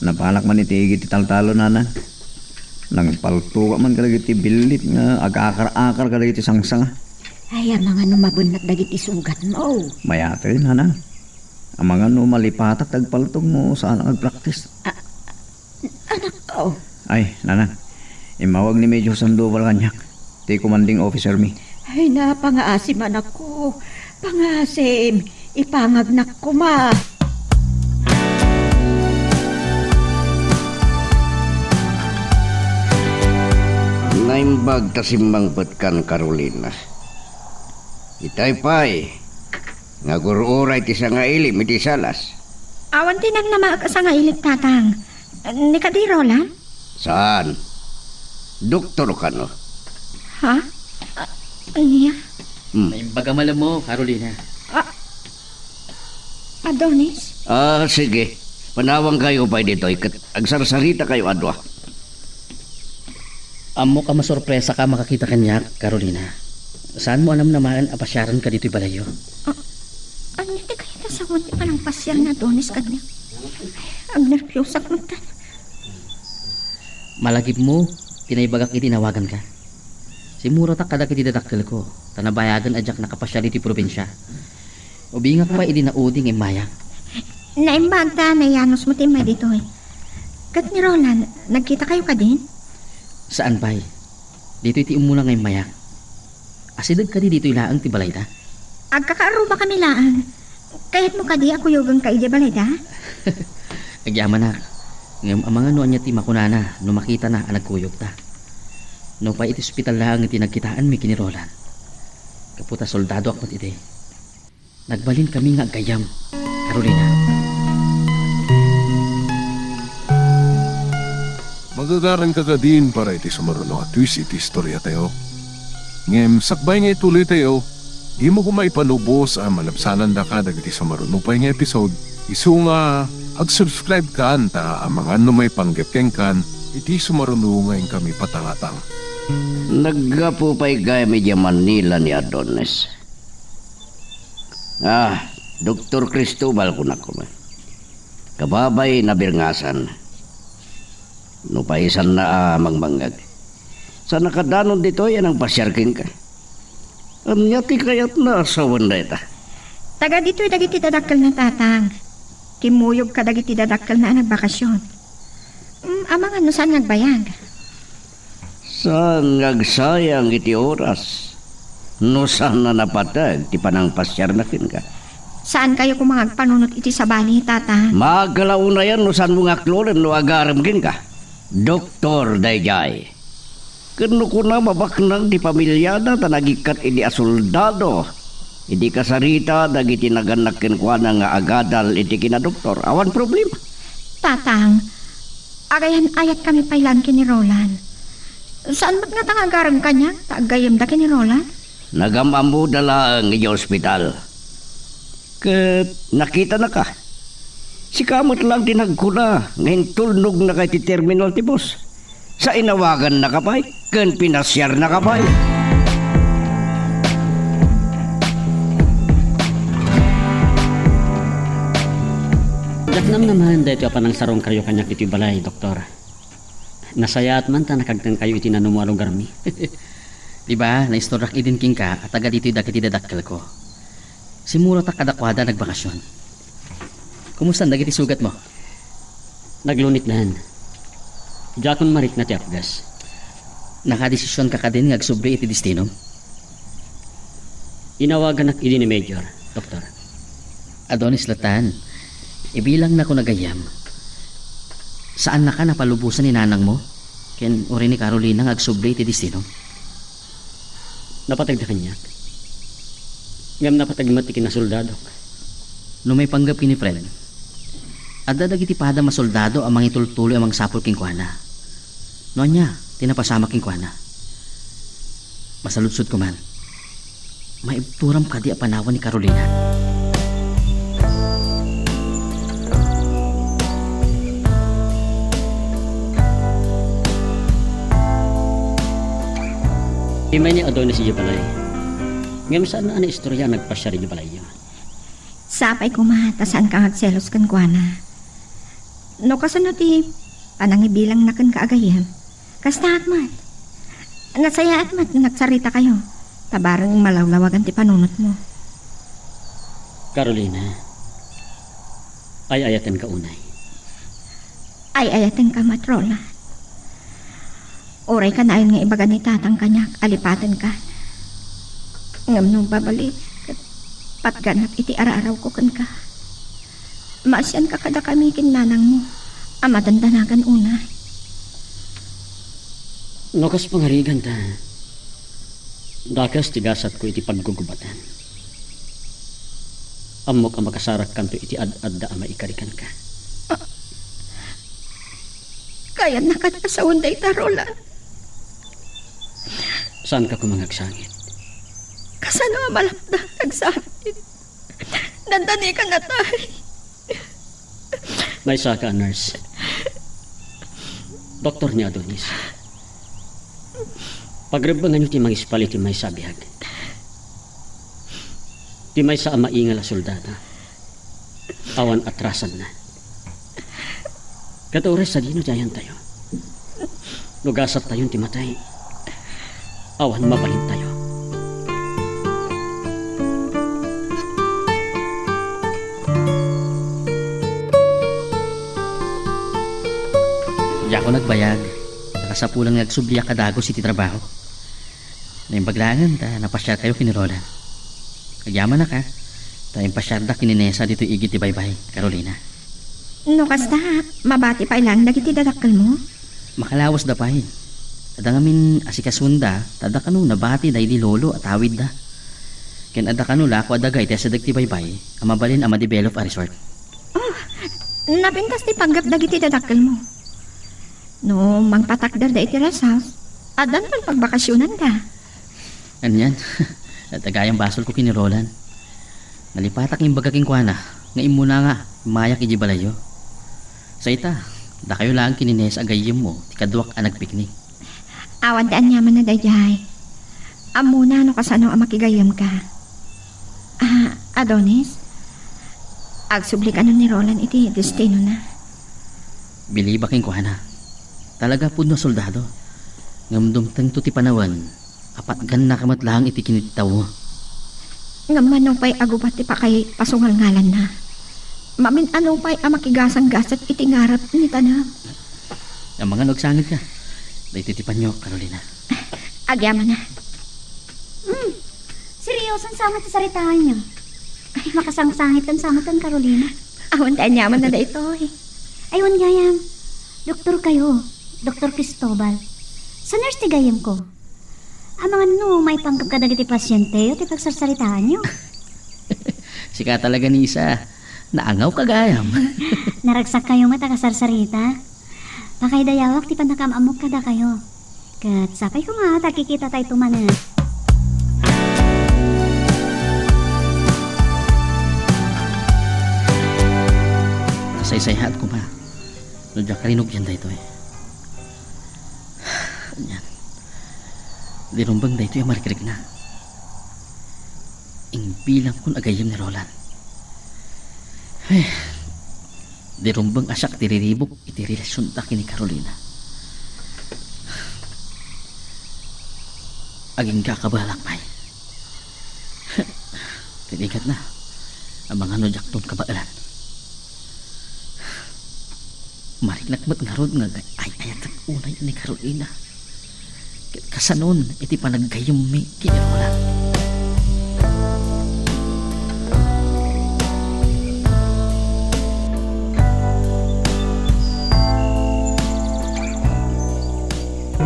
Napanak man iti igid ti taltalo, Nanang. Nangpaltogak man kadagiti billit nga agakar-akar kadagiti sangsanga. Ay, amangan no mabennat dagiti sugatmo. Mayat, Nanang. Amangan no malipatak ti agpaltog no saanak agpraktis. A-, anakko. Ay, Nanang. Immawag ni Major Sandoval kaniak, ti commanding officer mi. Ay, na, pangaasim, anakko. Pangaasim. Ipangagnak koma. Naimbag ta simmangpetkan, Carolina. Itay pay nga agur-uray ti sangailim iti salas. Awan ti namnamaek a sangailim, Tatang. Ni kadi Roland? Saan? Doktor kano? Ha? A-, ania? Hmm. Naimbag a malemmo, Carolina. A-, Adonis? Ah, sige. Panawangkayo pay ditoy ket agsarsarita kayo a dua. Ammok a masurpresaka a makakita kaniak, Carolina. Saanmo a namnamaen a pasiarenka ditoy balayyo? A-, ania ti kayat a sawen ti panangpasiar ni Adonis kaniak? Agnerbiosakon. Malagipmo ti naibagak idi inawaganka. Simmuratak kadagiti dadakkelko, ta nabayagen a diak nakapasiar iti probinsia. Ubingak pay idi naudi nga immayak. Naimbag ta nayanos mo ti immay ditoy. Ket ni Roland, nagkita kayo kadin? Saan pay. Ditoy ti umuna nga immayak. Asideg kadi ditoy laeng ti balayda? Agkakaarruba kami laeng. Kayatmo kadi a kuyogenka idiay balayda? Agyamanak. Ngem amangan no ania ti makunana no makitana a nagkuyogta. Nupay iti ospital laeng ti nagkitaanmi ken ni Roland. Gapu ta soldadoak met idi. Nagbalinkami nga aggayyem, Carolina. Magagaranka kadin para iti sumaruno a twist iti istoriatayo. Ngem sakbay nga ituloytayo, dimo koma ipanubos a malabsanandaka dagiti sumaruno pay nga episode, isu nga ag-subscribe kan ta amangan no maipanggep kenkan iti sumaruno nga inkami patangatang. Naggapu pay gayam idiay Manila ni Adonis. Ah, Doktor Cristobal, kunak koma. Kababay, nabirngasan. Nupay saanna a mangmangngeg. Saanna kadanon ditoy a nangpasiar kenka. Ania ti kayatna a sawen dayta? Taga ditoy dagiti dadakkelna, Tatang. Kimmuyog kadagiti dadakkelna a nagbakasyon. Mm, amangan no saan nga agbayag. Saan nga agsayang iti oras no saan a napateg ti panangpasiarna kenka? Saan kayo koma nga agpanunot iti sabali, Tata? Makalaonayan no saanmo nga aklonen no agarem kenka. Doktor daydiay. Ken no kuna, mabaknang ti pamiliada ta nagikkat idi a soldado, idi kasarita dagiti nagannak kenkuana nga agadal iti kinadoktor, awan problema. Tatang, agayan-ayatkami pay laeng ken ni Roland. Saan met ngata nga agarem kaniak ta aggayyemda ken ni Roland? Nagam-ammoda laeng idiay ospital. Ket nakitanaka. Sika met laeng ti nagkuna nga intulnognaka iti terminal ti bus. Sa inawagannaka pay ken pinasiarnaka pay. Diak namnamaen daytoy a panangsarungkayo kaniak ditoy balay, Doktor. Nasayaat man ta nakagtengkayo iti nanumo a lugarmi. Di ba, naistoryak idin kenka a taga ditoy dagiti dadakkelko. Simmuratak kadakuada nagbakasyon. Kumusta dagiti sugatmo? Naglunitdan. Diakon marikna ti apgas. Nakadesisionka kadin nga agsubli iti destinom? Inawaganak idi ni Major, Doktor. Adonis latan, ibilangnakon a gayyem. Saannaka napalubosan ni nanangmo ken uray ni Carolina nga agsubli iti destinom? Napategda kaniak. Ngem napateg met ti kinasoldadok. No maipanggep ken ni Fred, adda dagiti padam a soldado a mangitultuloy a mangsapul kenkuana. No ania ti napasamak kenkuana? Masaludsodko man. Maibturam kadi a panawen ni Carolina? Immay ni Adonis idiay balay. Ngem saan a naistoria a nagpasiar idiay balayyo. Sapay koma ta saanka nga agselos kenkuana. No kasano ti panangibilangna kenka a gayyem, kastaak met. Nasayaat met no nagsaritakayo, ta bareng malawlawagan ti panunotmo. Carolina, ay-ayatenka unay. Ay-ayatenka met, Roland. Uray kanayon nga ibaga ni Tatang kaniak a lipatenka. Ngem no babali, ket patganak iti ar-arawko kenka. Maasianka kadakami ken nanangmo a madandanagan unay. No kas pangarigan ta, dakes ti gasatko iti paggugubatan. Ammok a makasarakkanto iti ad-adda a maikari kenka. Ah, kayatnaka a sawen dayta, Roland. Saanka koma nga agsangit. Kasano a malapda nga agsangit? Dandanikan natay. Maysaka a nurse. Doktor ni Adonis. Pagrebbenganyo ti mangispal iti maysa a biag. Ti maysa a maingal a soldado. Awan atrasanna. Ket uray sadino ti ayantayo? No gasattayon ti matay, awan mabalintayo. Diakon agbayag. Nakasapulan nga agsubliak a dagus iti trabaho. Naimbag laengen ta napasiarkayo ken ni Roland. Agyamanak, a, ta impasiarda ken ni Nessa ditoy igid ti baybay, Carolina. No kasta, mabati pay laeng dagiti dadakkelmo? Makalawesda pay. Adda ngamin asikasuenda, ta adda kano nabati daydi lolo a tawidda. Ken adda kano la kua daga iti asideg ti baybay a mabalin a madevelop a resort. Oh, napintas ti panggep dagiti dadakkelmo. No mangpatakderda iti rest house, addan pay pagbakasionanda. Anian, agayam basolko ken ni Roland. Nalipatak nga imbaga kenkuana nga immuna nga immayak idiay balayyo. Sa ita, dakayo laeng ken ni Nessa a gayyemmo ti kaduak a nagpiknik. Awan ti aniamanna daydiay. Ammona no kasano a makigayyemka. Ah, Adonis, agsubli kano ni Roland iti destinona? Biliba kenkuana. Talaga pudno a soldado. Ngem dumtengto ti panawen a patgannaka met laeng iti kinitaw. Ngem mano pay a gubat ti pakaipasungalngalanna? Mamin-ano pay a makigasanggaset iti ngarep ni Tanang? Amangan no agsangit ka. Daytoy ti panyo, Carolina. Agyamana. Hmm. Seryosan sa met ti saritaanyo. Ay, makasangsangit kan sa met kan Carolina. Awan ti aniamanna daytoy. Ay, wen gayam. Doktor kayo. Doktor Cristobal. Sa nurse ti gayyemko. Amangan no maipanggep kadagiti pasienteyo ti pagsarsaritaanyo. Sika talaga, Nessa. Naangawka gayam. Naragsak kayo met a kasarsarita. Pakaidayawak ti pannakaam-ammok kadakayo. Ket sapay koma ta kikitatayo manen. Nasaysayat koma no diak rinugian daytoy. Anian, di rumbeng daytoy a marikrikna. Imbilangkon a gayyem ni Roland. Ay, di rumbeng a siak ti riribuk iti relasionda ken ni Carolina. Agingga a kabaelak pay. Ket ikatna, amangan no diakton kabaelan. Mariknak met ngarud nga ay-ayatek unay ni Carolina. Ket kasanon iti panaggayyemmi ken ni Roland.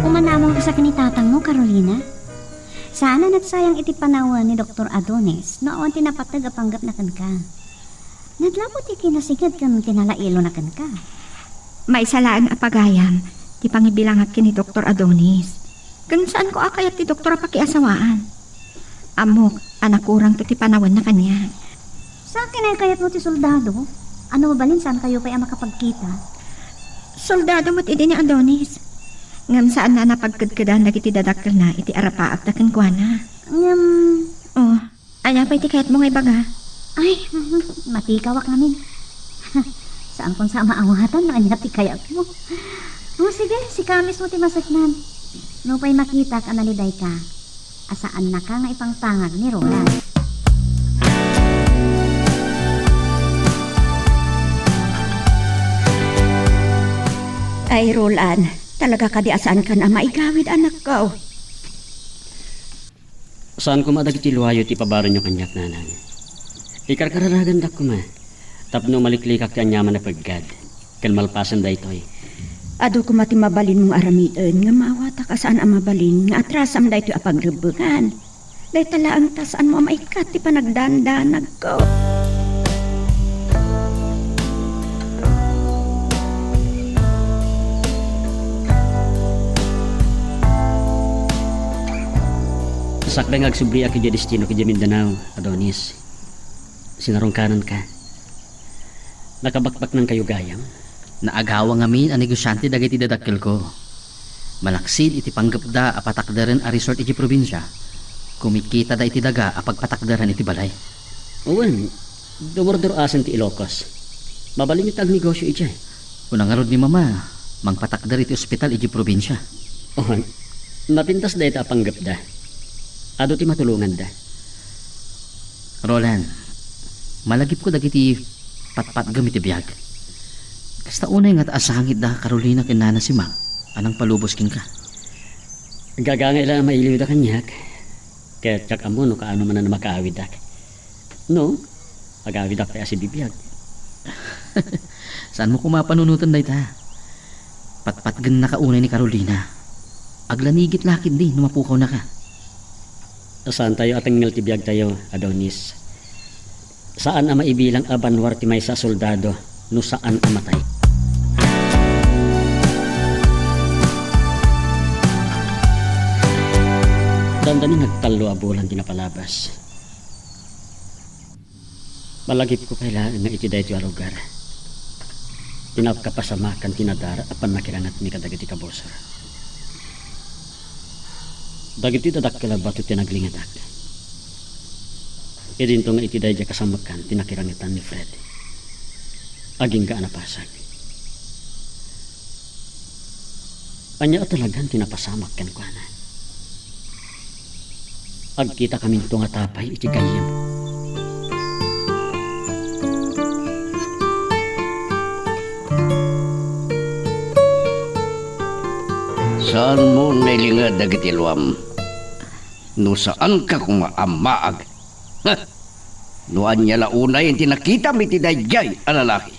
Umanamong kasta ken ni tatangmo, Carolina? Saan a nagsayang iti panawen ni Doktor Adonis no awan ti napateg a panggepna kenka. Nadlapo ti kinasinged ken kinalailona kenka. Maysa laeng a pagayam ti pangibilangak ken ni Doktor Adonis. Ken saanko a kayat ti doktor a pakiasawaan. Ammok a nakurangto ti panawenna kaniak. Saan kinaykayatmo ti soldado? Ano mabalin saankayo pay a makapagkita? Soldado met idi ni Adonis. Ngem saanna a napagkedkedan dagiti dadakkelna iti arapaapda kenkuana. Ngem, oh, Ania pay ti kayatmo nga ibaga? Ay, matikawak ngamin. Saankon sa a maawatan no ania ti kayatmo. O, sige, sika mismo ti maseknan. Nupay makitak a nalidayka, a saannaka nga ipangpangag ni Roland. Ay, Roland, talaga kadi a saankan a maigawid, anakko? Saan koma dagiti luayo ti ipabaronyo kaniak, nanang. Ikarkararagandak koma tapno maliklikak ti aniaman a peggad ken malpasen daytoy. Adu koma ti mabalinmo nga aramiden, ngem maawatak a saan a mabalin nga atrasam daytoy a pagrebbegan. Dayta laeng ta saanmo a maikkat ti panagdandanagko. Sakbay nga agsubliak idiay destinok idiay Mindanao, Adonis, sinarungkananka. Nakabakbaknangkayo gayam? Naagawa ngamin a negosiante dagiti dadakkelko. Malaksid iti panggepda a patakderen a resort idiay probinsia, kumikitada iti daga a pagpatakderan iti balay. Wen, dumurdur-asen ti Ilocos. Mabalinyo ti agnegosio idiay. Kuna ngarud ni Mama, mangpatakder iti ospital idiay probinsia. Oh, napintas dayta a panggepda. Adu ti matulonganda. Roland, malagipko dagiti patpatgem iti biag. Kasta unay ngata a sangitda Carolina ken Nana Sima a nangpalubos kenka. Gagangay la a mailiwda kaniak, ket diak ammo no kaano manen a makaawiddak. No, agawidak pay a sibibiag. Saanmo koma panunoten dayta? Patpatgennaka unay ni Carolina. Aglanigit la ketdi no mapukawnaka. Saantayo a tengngel ti biagtayo, Adonis. Saan a maibilang a banwar ti maysa a soldado no saan a matay. Dandani nga agtallo a bulan ti napalabas. Malagipko pay laeng nga iti daytoy a lugar, ti nakapasamakan ti nadara a pannakirangetmi kadagiti kabusor. Dagiti dadakkel a bato ti naglingedak. Idinto nga iti daydiay kasammekan ti nakirangetan ni Fred. Agingga a napasag. Ania a talagan ti napasamak kenkuana? Agkitakaminto ngata pay iti gayyem. Saanmo nailinged dagiti luam? No saanka koma a maag. Heh! No ania la unay ti nakitam iti daydiay a lalaki?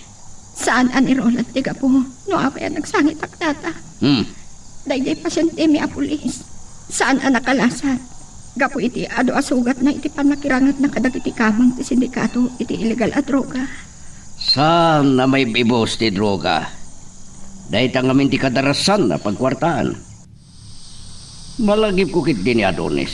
Saan a ni Roland ti gapu no apay a nagsangitak, Tata. Hmm. Daydiay pasientemi a pulis, saan a nakalasat gapu iti adu a sugatna iti pannakirangetna kadagiti kameng ti sindikato iti illegal a droga. Saan a maib-ibus ti droga? Dayta ngamin ti kadarasan a pagkuartaan. Malagipko ketdi ni Adonis.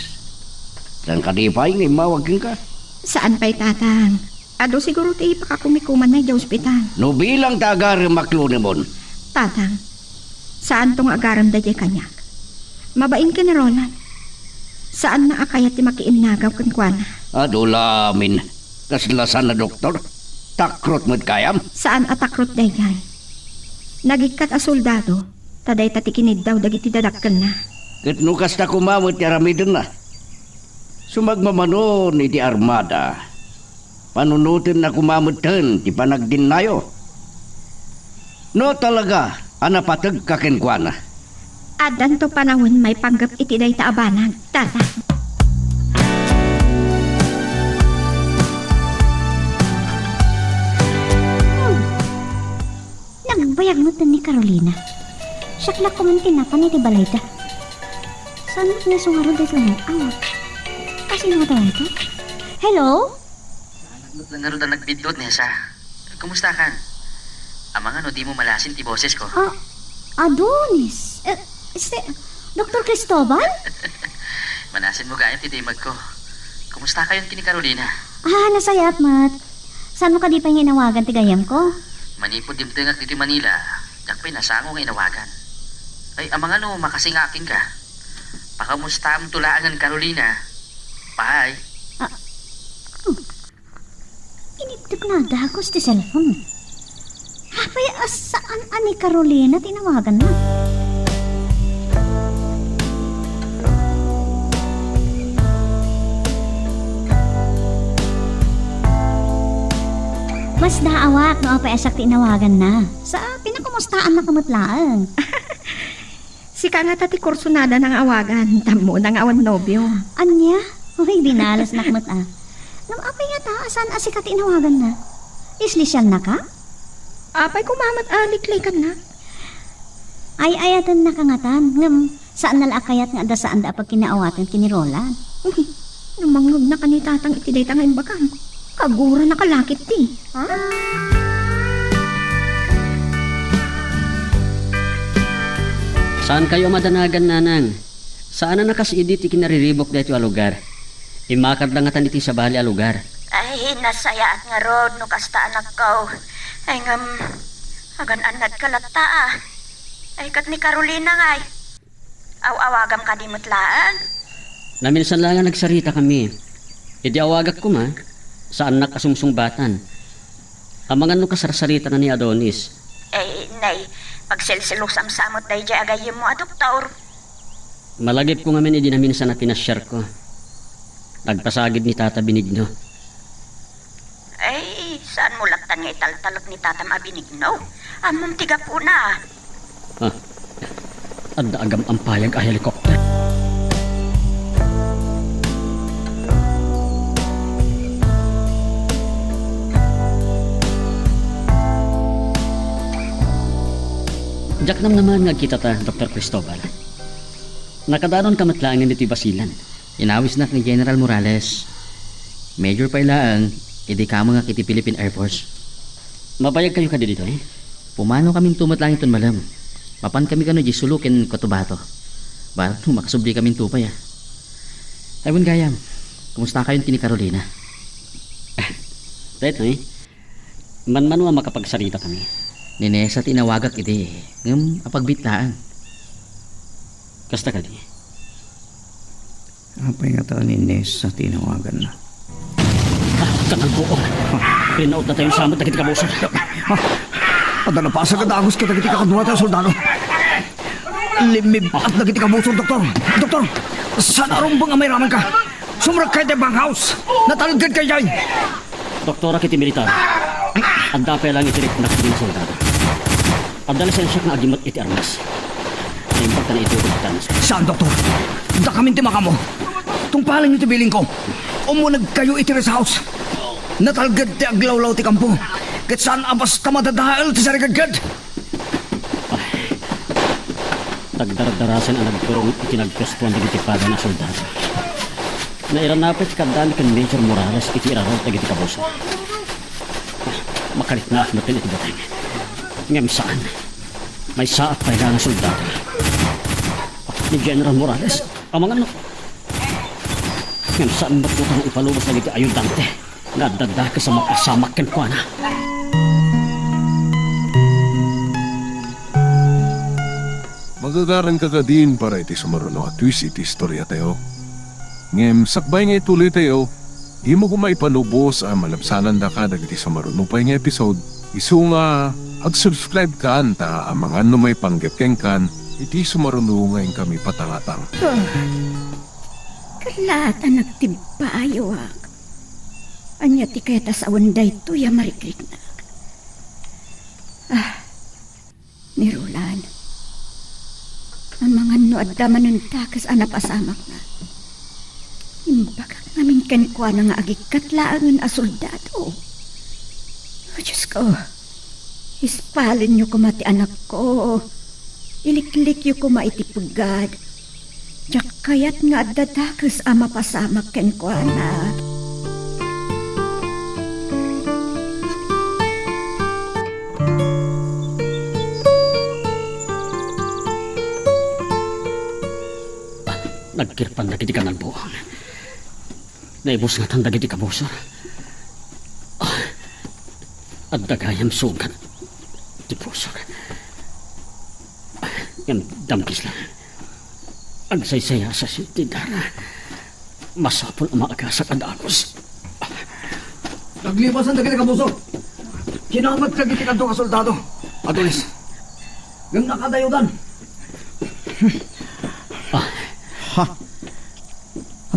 Saan kadi pay nga immawag kenka? Saan pay, Tatang. Adu siguro ti pakakumikumanna idiay ospital. No bilang ta agarem a klonemon. Tatang, saanto nga agarem daydiay kaniak. Mabain ken ni Roland. Saanna a kayat ti makiinnagaw kenkuana. Adu la amin. Kasla saan a doktor? Takrot met gayam? Saan a takrot daydiay. Nagikkat a soldado. Ta dayta ti kiniddaw dagiti dadakkelna. Ket no kasta koma met ti aramidenna, sumagmamanon iti armada, panunotenna koma metten ti panagdinnayo. No talaga a napategka kenkuana. Addanto panawen maipanggep iti dayta a banag. Tata. Hmm. Nagbayag met ni Carolina. Siak la koma ti napan iti balayda. Saan met nga isu ngarud daytoy nga awag? Kasino nga tawagan? Hello? Met la ngarud a nagbiddut, Nessa. Kumustakan? Amangan no dimo malasin ti bosesko. Ah, Adonis. Eh, este, Doktor Cristobal? Malasinmo gayam ti dimagko. Kumustakayon ken ni Carolina? Ah, nasayaat met. Saanmo kadi pay nga inawagan ti gayyemko? Manipud dimtengak ditoy Manila, diak pay nasango nga inawagan. Ay, amangan no makasingakin ka. Pakamustamto laengen Carolina. Bye. Ah, hmm. Initdek nga dagus ti cellphone. Apay a saan a ni Carolina ti inawaganna? Masdaawak no apay a siak ti inawaganna. Sa, pinakumustaannaka met laeng. Sika ngata ti kursunadana nga awagan, ta ammona nga awan nobio. Ania? Uy, binalasnak met a. Ngem apay ngata a saan a sika ti inawaganna? Islisialnaka? Apay koma met a liklikannak? Ay-ayatennaka ngatan, ngem saanna la a kayat nga adda saanda a pagkinaawaten ken ni Roland. Uy, no mangngegnaka ni Tatang iti dayta nga imbagam, kaguranaka la ketdi. Saankayo a madanagan, Nanang. Saan a nakas idi ti kinariribuk daytoy a lugar. Immakadda ngatan iti sabali a lugar. Ay, nasayaat ngarud no kasta, anakko. Ay, ngem, agan-annadka latta, a. Ay, ket ni Carolina ngay. Aw-awagam kadi met laeng? Naminsan la nga nagsaritakami. Idi awagak koma, saannak a sungsungbatan. Amangan no kasarsaritana ni Adonis. Eh, nay, pagsilsilusam sa met daydiay a gayyemmo a doktor. Malagipko ngamin idi naminsan a pinasiarko. Nagpasagid ni Tata Benigno. Ay, saanmo latta nga italtalek ni Tatam a Benigno. Ammom ti gapuna. Ah, adda agam-ampayag a helicopter. Diak namnamaen nga agkitata, Doktor Cristobal. Nakadanonka met laengen ditoy basilan. Inawisnak ni General Morales. Major pay laeng idi kamengak iti Philippine Air Force. Mabayagkayo kadi ditoy? Pumanokaminto met laeng iton malem. Mapankami kano idiay Sulu ken Cotabato. Batok no makasublikaminto pay a. Ay, wen gayam, kumustakayon ken ni Carolina? Ah, daytoy, manmano a makapagsaritakami. Ni Nessa ti inawagak idi, ngem apagbiit laeng. Kasta kadi? Apay ngata ni Nessa ti inawaganna? Ah, kanang buong. Rinautna tayo sa amat dagiti kabusor. Ah, adda napasag a dagus kadagiti kakaduatayo a soldado. Limmib-at dagiti kabusor, Doktor. Doktor, saan a rumbeng a mairamanka? Sumrekka iti bunkhouse. Natalgedka idiay. Doktora ket iti militar. Adda pay laeng iti riknak ti soldado. Adda lisensiak nga agimmet iti armas. Naimbag ta naitulog ti armas. Saan, Doktor? Dakamin ti makammo. Tungpalenyo ti bilinko. Umunegkayo iti rest house. Natalged ti aglawlaw ti kampo. Ket saan a basta madadael ti sarigedged. Ay, nagdardarasen a nagturong iti nagpuestuan dagiti padana a soldado. Nairanapay ti kaddami ken Major Morales iti iraraw dagiti kabusor. Makaliknaak metten iti buteng. Ngem saan. Maysaak pay nga soldado. Ni General Morales, amangan no. Ngem saan met laeng ipalubos dagiti ayudante nga adda dakes a mapasamak kenkuana. Magagaranka kadin para iti sumaruno a twist iti istoriatayo. Ngem sakbay nga ituloytayo, dimo koma ipalubos a malabsanandaka dagiti sumaruno pay nga episode. Isu nga, ag-subscribe kan ta amangan no maipanggep kenkan iti sumaruno nga inkami patangatang. Ah, kalata nagtibpayoak. Ania ti kayat a sawen daytoy a marikriknak? Ah, ni Roland. Amangan no adda manen dakes a napasamakna. Imbagak ngamin kenkuana nga agikkat laengen a soldado. O Diosko, ispalenyo koma ti anakko. Iliklikyo koma iti pugad. Diak kayat nga adda dakes a mapasamak kenkuana. Nagkirpan dagiti kanalbuang. Naibusngatan dagiti kabusor. Ah, adda gayam sugat ti pusok. Ngem damgisla. Agsaysayasas ti dara. Masapul a maagasak a dagus. Naglipasan dagiti kabusor. Kinamat dagiti kadua a soldado. Adonis. Ngem nakadayodan. Ah. Ha?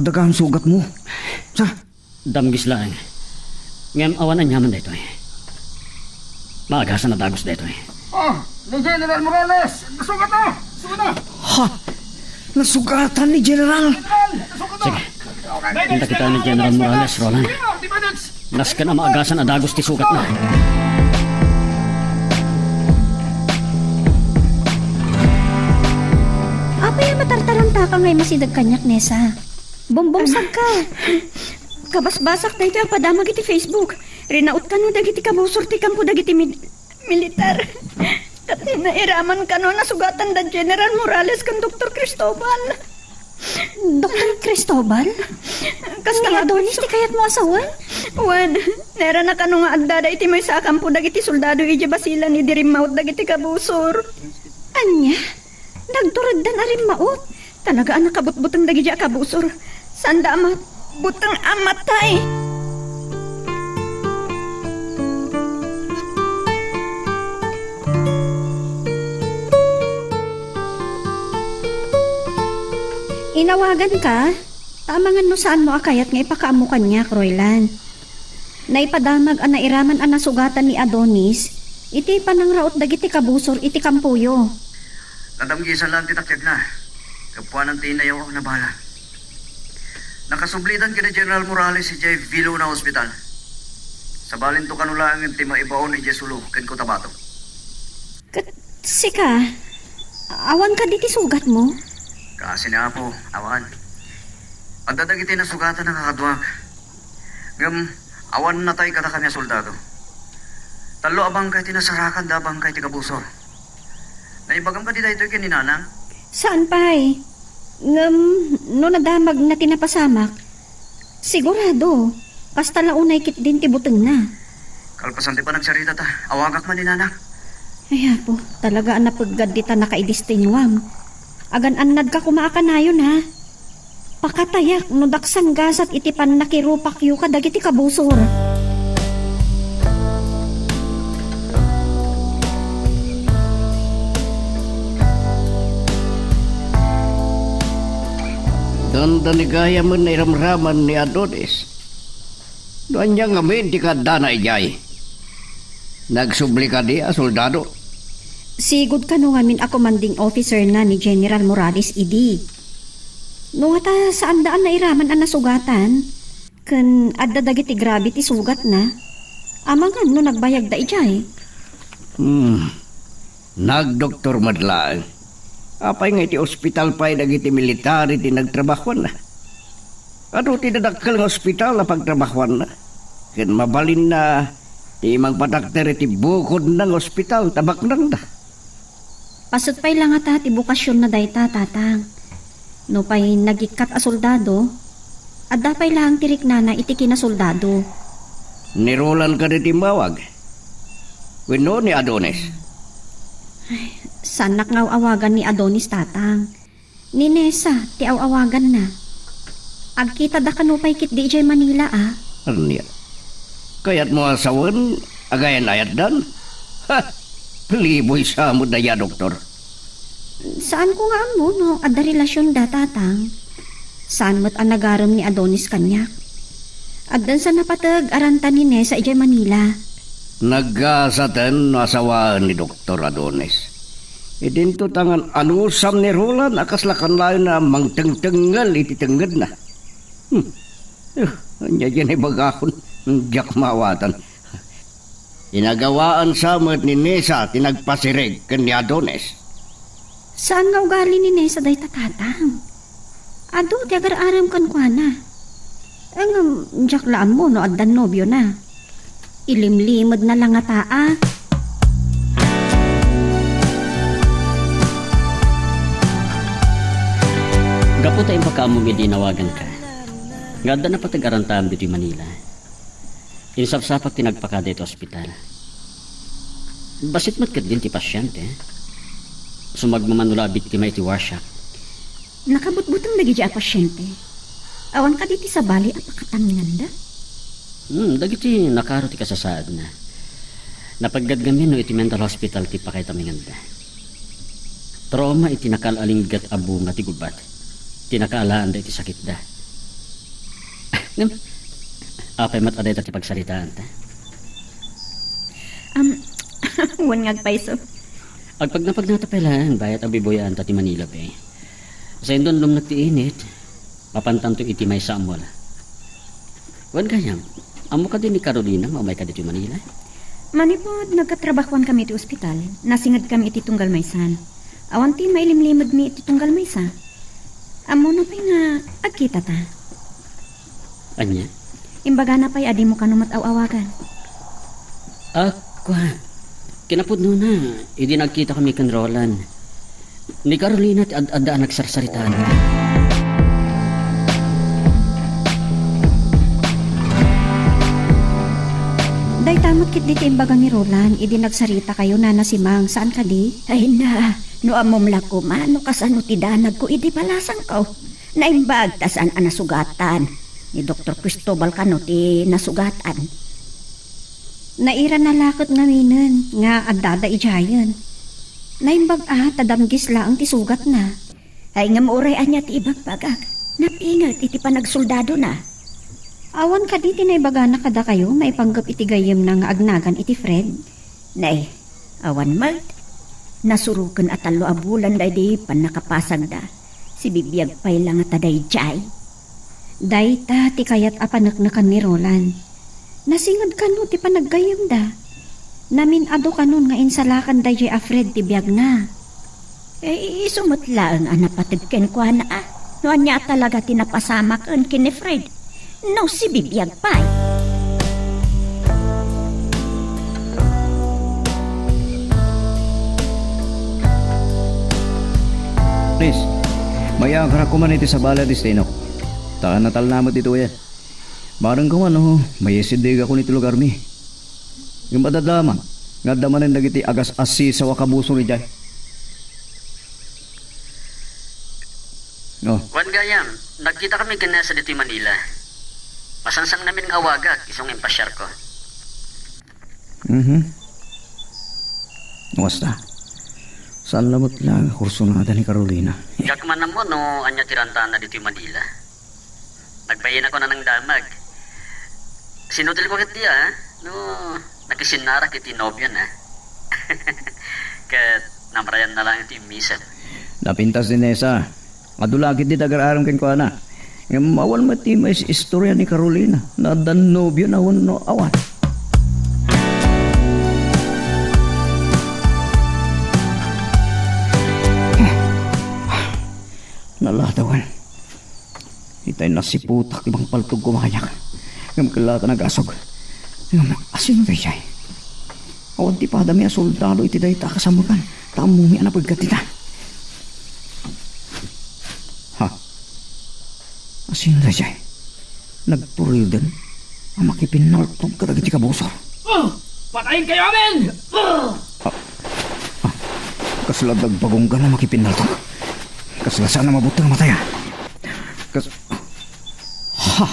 Adda gayam sugatmo? Sa? Damgis laeng. Ngem awan aniaman daytoy. Maagasan a dagus daytoy. Ah, ni General Morales! Nasugatan! Nasugatan! Ha? Nasugatan ni General! General! Nasugatan! Sige. Inta kita ni General Morales, Roland. Nasken a maagasan a dagus ti sugatna. Apay a matartarantaka nga immasideg kaniak, Nessa? Bumbumsagka. Kabasbasak daytoy a padamag iti Facebook. Rinaut kano dagiti kabusor ti kampo dagiti mid-, militar. Ket nairaman kano a nasugatan da General Morales ken Doktor Cristobal. Doktor Cristobal? Kasta ni nga Adonis ti kayatmo a sawen? Wen, nairana kano nga addada iti maysa a kampo dagiti soldado idiay Basilan idi rimmaut dagiti kabusor. Ania? Nagtureddan a rimmaut. Talaga a nakabutbuteng dagiti a kabusor. Saanda a mat-, buteng a matay. Inawaganka, ta amangan no saanmo a kayat nga ipakaammo kaniak, Roylan. Naipadamag a nairaman a nasugatan ni Adonis iti panangraut dagiti kabusor iti kampoyo. Nadamgisan laeng ti takiagna. Gapuanan ti inayaw a nabala. Nakasublidan ken ni General Morales idiay Viluna Hospital. Sabalinto kano laeng ti maibaon idiay Sulu ken Cotabato. Ket sika, awan kadi ti sugatmo? Kaasi ni Apo, awan. Adda dagiti nasugatan a kakaduak. Ngem awan natay kadakami a soldado. Tallo a bangkay ti nasarakanda a bangkay ti kabusor. Naibagam kadi daytoy ken ni Nanang? Saan pay? Ngem no nadamagna ti napasamak, sigurado, kasta la unay ketdin ti butengna. Kalpasan ti panagsaritata, awagak man ni Nanang. Ay, Apo, talaga a napeggad dita nakaidistinguam. Agan-annadka koma a kanayon, ha? Pakatayak no daksan gasat iti pannakirupakyo kadagiti kabusor. Dandani gayamen nairamraman ni Adonis. No ania ngamin ti kaaddana idiay? Nagsubli kadi a soldado? Sigud kano ngamin a commanding officer na ni General Morales idi. No ngata saanda a nairaman a nasugatan, ken adda dagiti grabe ti sugatna, amangan no nagbayagda idiay. Hmm. Nagdoktor met laeng. Apay nga iti ospital pay dagiti military ti nagtrabahuanna? Adu ti dadakkel nga ospital a pagtrabahuanna, ken mabalinna ti mangpadakder iti bukodna nga ospital ta baknangda. Paset pay la ngata ti bokasionna dayta, Tatang. Nupay nagikkat a soldado, adda pay laeng ti riknana iti kinasoldado. Ni Roland kadi ti immawag? Wenno ni Adonis? Ay, saannak nga aw-awagan ni Adonis, Tatang. Ni Nessa ti aw-awaganna. Agkitada kano pay ketdi idiay Manila, a? Ania? Kayatmo a sawen a gayan-ayatdan? Ha! Liboy sa met dayta, Doktor. Saanko nga ammo no adda relasionda, Tatang. Saan met a nagarem ni Adonis kaniak. Addan sa napateg a ranta ni Nessa idiay Manila. Naggasaten no asawaen ni Doktor Adonis. Idinto ta ngan-anusam ni Roland a kasla kanayon a mangtengtengngel iti tengngedna. Hmm. Eh, ania diay ibagakon? Diak maawatan. Inagawaan sa met ni Nessa ti nagpasireg ken ni Adonis. Saan nga ugali ni Nessa dayta, Tatang? Adu ti agar-arem kenkuana. Ngem, diak la ammo no addan nobiona. Ilimlimedna la ngata, a. Gapu ta impakaammom idi inawaganka nga adda napateg a rantaam ditoy Manila, insapsapak ti nagpakada iti ospital. Bassit met ketdin ti pasiente. Sumagmamano la a biktima iti warsyak. Nakabutbuteng dagiti a pasiente. Awan kadi ti sabali a pakataminganda? Hmm, dagiti nakaro ti kasasaadna. Napeggad ngamin no iti mental hospital ti pakaitaminganda. Trauma iti nakaal-alinggat a bunga ti gubat ti nakaalaanda iti sakitda. Ngem, apay met a dayta ti pagsaritaanta? Am, wen nga agpayso. Agpagnapagnata pay laeng, bayat a bibuyaanta ti Manila Bay. Sa indon lumnek ti init, mapantanto iti maysa a mall. Wen gayam, ammo kadi ni Carolina nga umay kaditoy Manila? Manipud nagkatrabahuan kami iti ospital, nasinged kami iti tunggal maysa. Awan ti mailimlimedmi iti tunggal maysa. Ammona pay nga agkitata. Ania? Imbagana pay a dimo kano met aw-awagan. Ah, kua. Kinapudnona, idi nagkitakami ken Roland, ni Carolina ti ad-adda a nagsarsaritaanna. Dayta met ketdi ti imbaga ni Roland idi nagsaritakayo, Nana Simang, saan kadi? Ay na, no ammom la koma no kasano ti danagko idi balasangko. Naimbag ta saan a nasugatan. Ni Doktor Cristobal kano ti nasugatan. Nairana la ket ngaminen nga addada idiayen. Naimbag a ta damgis laeng ti sugatna. Ay, ngem uray ania ti ibagbagak, napinget iti panagsoldadona. Awan kadi ti naibagana kadakayo maipanggep iti gayyemna nga agnagan iti Fred? Nay, awan met. Nasuroken a tallo a bulan daydi pannakapasagda. Sibibiag pay la ngata daydiay. Dayta ti kayat a paneknekan ni Roland. Nasinged kano ti panaggayyemda. Namin-ado kanon nga insalakan daydiay a Fred ti biagna. Eh, isu met laeng a napateg kenkuana, a. No ania talaga ti napasamaken ken ni Fred? No sibibiag pay. Please, mayagarak koman iti sabali a destinok. Ta natalna met ditoy, eh. Bareng koman, no, maisidegakon iti lugarmi. Ngem adda damag nga adda manen dagiti agas-asisaw a kabusor idiay. Oh. Wen gayam, nagkitakami ken Nessa ditoy Manila. Masansangnamit nga awagak, isu nga impasiarko. Mhm. Basta, saan la met la nga kursunada ni Carolina. Diak man ammo no ania ti rantana ditoy Manila. Nagbayenakon a nangdamag. Sinutilko ketdi, a, no nakisinnarak iti nobiona. Ket namrayanna laeng ti immisem. Napintas ni Nessa. Adu la ketdi ti agar-arem kenkuana. Ngem awan met ti mais-istorya ni Carolina no adda nobiona wenno awan. Naladawen. Itay nasiputak ti mangpaltog kumayak. Ngem kella ta nagasog. Ngem asino daydiay? Awan ti padami a soldado iti dayta a kasammekan, ta ammomi a napeggat ita. Ha? Asino daydiay? Nagtureden a makipinnaltog kadagiti kabusor. Ah! Patayenkayo amin! Ah! Ah, ah, kasla dagpagunggan a makipinnaltog. Kasla saan a mabuteng a matay, a. Kas-, ha?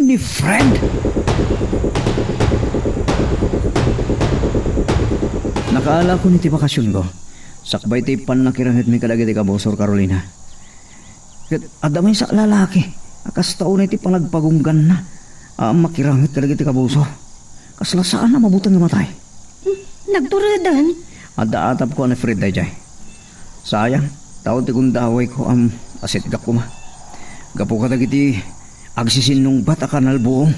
Ni Fred? Nakaalakon iti bakasionko, sakbay ti pannakirangitmi kadagiti kabusor, Carolina. Ket adda maysa a lalaki a kasta unay ti panagpagungganna a makiranget kadagiti kabusor. Kasla saan a mabuteng nga matay. Hmm, nagtureden? Adda atapko a ni Fred daydiay. Sayang, tao ti gundawayko, am, asetgak koma. Gapu kadagiti agsisinnungbat a kanalbuong.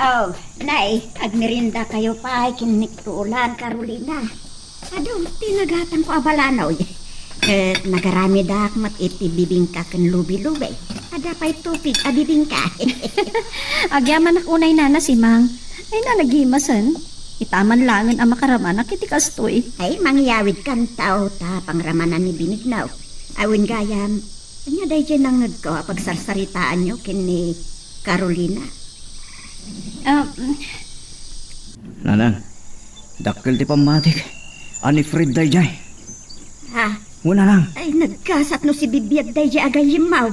Oh, nay, agmeriendakayo pay ken ni Roland, Carolina. Adu ti nagatangko a balanoy. Ket nagaramidak met iti bibingka ken lubi-lubi. Adda pay tupig a bibingka. Agyamanak unay, Nana Simang. Ay, nanagimasen. Ita man laengen a makaramanak iti kastoy. Ay, mangyawidkanto ta pangramanan ni Benigno. Awan gayam, ania daydiay nangngegko a pagsarsaritaanyo ken ni Carolina? Ah, mm. Nanang, dakkel ti pammatik a ni Fred daydiay. Ha? Wen, nanang. Ay, nagkasat no sibibiag daydiay a gayyemmo.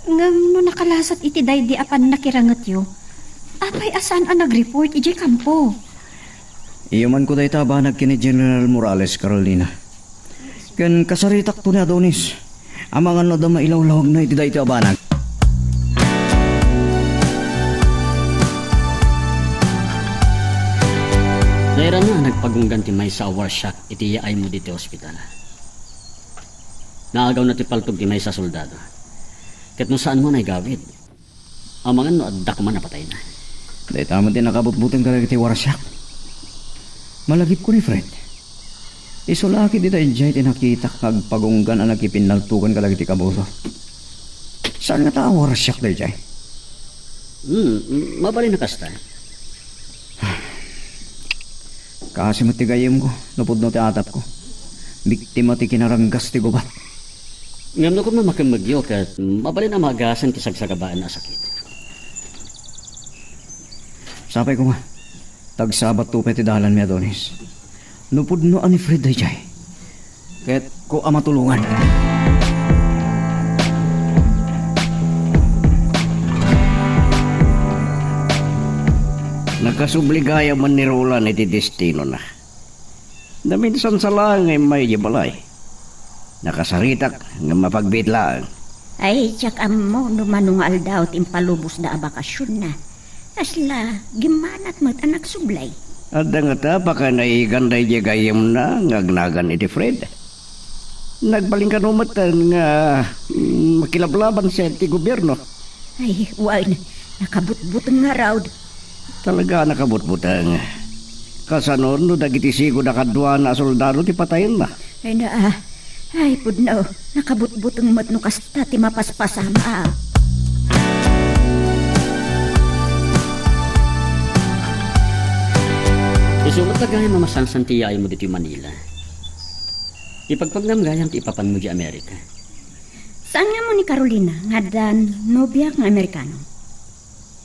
Ngem no nakalasat iti daydi a pannakirangetyo, apay a saan a nag-report idiay kampo? Iyamanko dayta a banag ken ni General Morales, Carolina. Ken kasaritakto ni Adonis. Amangan no adda mailawlawagna iti daytoy a banag. Nairana a nagpagunggan ti maysa a warsiak iti yaaymo ditoy ospital. Naagawna ti paltog ti maysa a soldado. Ket no saanmo a naigawid, amangan no adda koma a patayna. Dayta met ti nakabutbuteng kadagiti warsiak. Malagipko ni Fred. Isu la ketdi daydiay ti nakitak nga agpagunggan a nakipinnaltogan kadagiti kabusor. Saan ngata a warsiak daydiay? Hmm, mabalin a kasta. Kaasi met ti gayyemko, no pudno ti atapko. Biktima ti kinaranggas ti gubat. Ngem no koma makemmegyo ket mabalin a maagasan ti sagsagabaen a sakit. Sapay koma, tagsabatto pay ti dalanmi, Adonis. No pudno a ni Fred daydiay, ket ko a matulongan. Nakasubli gayam ni Roland iti destinona. Naminsan sa laeng nga immay idiay balay. Nakasaritak nga mapagbiit laeng. Ay, diak ammo no mano nga aldaw ti impalubosda a bakasionna. Kasla, gimmanat met a nagsublay. Adda ngata a pakanaiganda idiay gayyemna nga agnagan iti Fred. Nagbalin kano metten nga, mm, makilablabas ti gobierno. Ay, wen, nakabutbuteng ngarud. Talaga a nakabutbuteng. Kasano no dagiti sigud a kaduana a soldado ti patayenna? Ay, naa. Ay, pudno. Nakabutbuteng met no kasta ti mapaspasamak. Isu met gayam a masansan ti yaymo ditoy Manila. Ipagpagnam gayam ti ipapanmo idiay Amerika. Saan nga ammo ni Carolina nga addan nobiak nga Amerikano?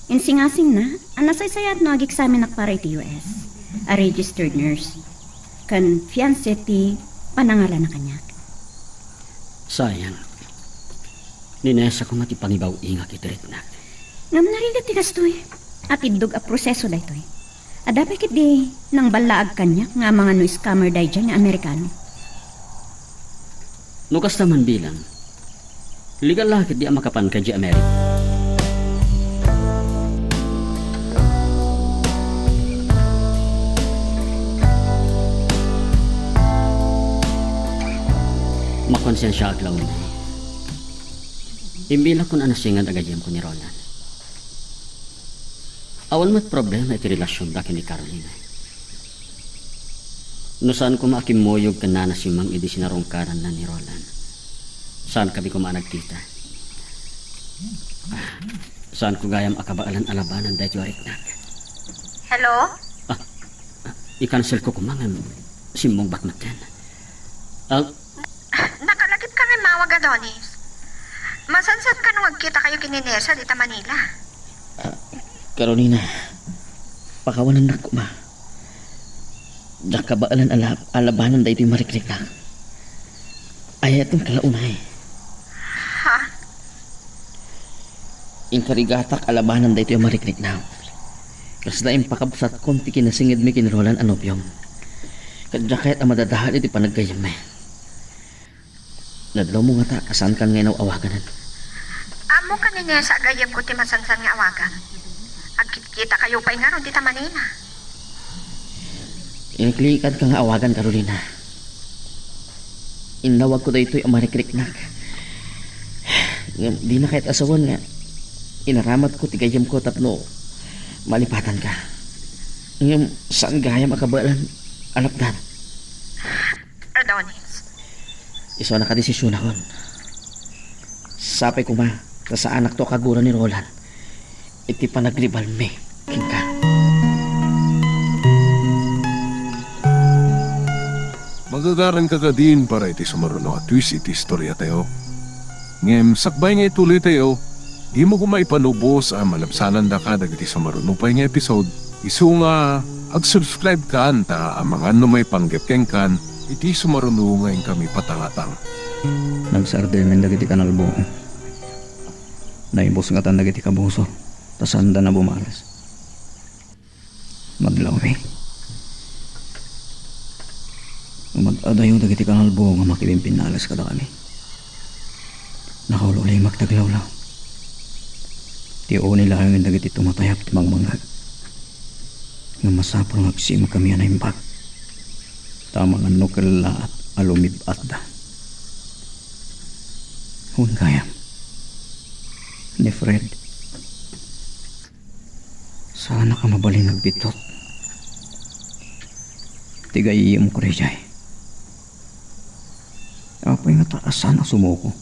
Insingasingna a nasaysayaat no ageksamenak para iti U S a registered nurse ken fiancé ti panangalanna kaniak. Sayang. Ni Nessa koma ti pangibaw-ingak iti riknak. Ngem narigat ti kastoy. Atiddog a proseso daytoy. Adda pay ketdi nangballaag kaniak nga amangan no scammer daydiay nga Amerikano. No kasta man bilang, legal la ketdi a makapanka idiay Amerika. Makonsensiaak la unay. Imbilakon a nasingad a gayyemko ni Roland. Awan met problema iti relasionda ken ni Carolina. No saan koma a kimmuyog ken nanasimang idi sinarungkaranna ni Roland, saankami koma a nagkita. Ah, saanko gayam a kabaelan a labanan daytoy a riknak. Hello? Ah, ah, i-cancel ko koma ngem simmungbat metten. Ah, Nakalagipka nga immawag, Adonis. Masansan kano nga agkitakayo ken ni Nessa dita Manila? Ah, Carolina, pakawanennak koma. Diak kabaelan a lab-, a labanan daytoy a marikriknak. Ay-ayatenka la unay. Ha? Inkarigatak a labanan daytoy a marikriknak. Kasla impakabsatkon ti kinasingedmi ken ni Roland a nobiom. Ket diak kayat a madadael iti panaggayyemmi. Nadlawmo ngata a saankan nga inaw-awaganan? Ammoka ni Nessa a gayyemko ti masansan nga awagam. Agkitkitakayo pay ngarud dita Manila. Inklikadka nga awagan, Carolina. Innawagko daytoy a marikriknak. Ngem dina kayat a sawen nga inaramatko ti gayyemko tapno malipatanka. Ngem saan gayam a kabaelan a lapdan. Adonis. Isu a nakadesisionakon. Sapay koma ta saanakto a kagura ni Roland iti panagribalmi kenka. Magagaranka kadin para iti sumaruno a twist iti istoriatayo. Ngem sakbay nga ituloytayo, dimo koma ipalubos a malabsanandaka dagiti sumaruno pay nga episode. Isu nga ag-subscribe kan ta amangan no maipanggep kenkan iti sumaruno nga inkami patangatang. Nagsardemen dagiti kanalbong. Naibusngatan dagiti kabuso, ta saanda na bumalas. Madlawmi. Umad-adayo dagiti kanalbong a makibimpinnales kadakami. Nakaul-ulimek ti aglawlaw. Ti uni laengen dagiti tumatayab ti mangmangngeg. Ngem masapul nga agsimkami a naimbag. Ta amangan no kellaat a lumib-atda. Wen gayam. Ni Fred. Saanak a mabalin nga agbiddut ti gayyemko daydiay. Apay ngata a saan a sumuko?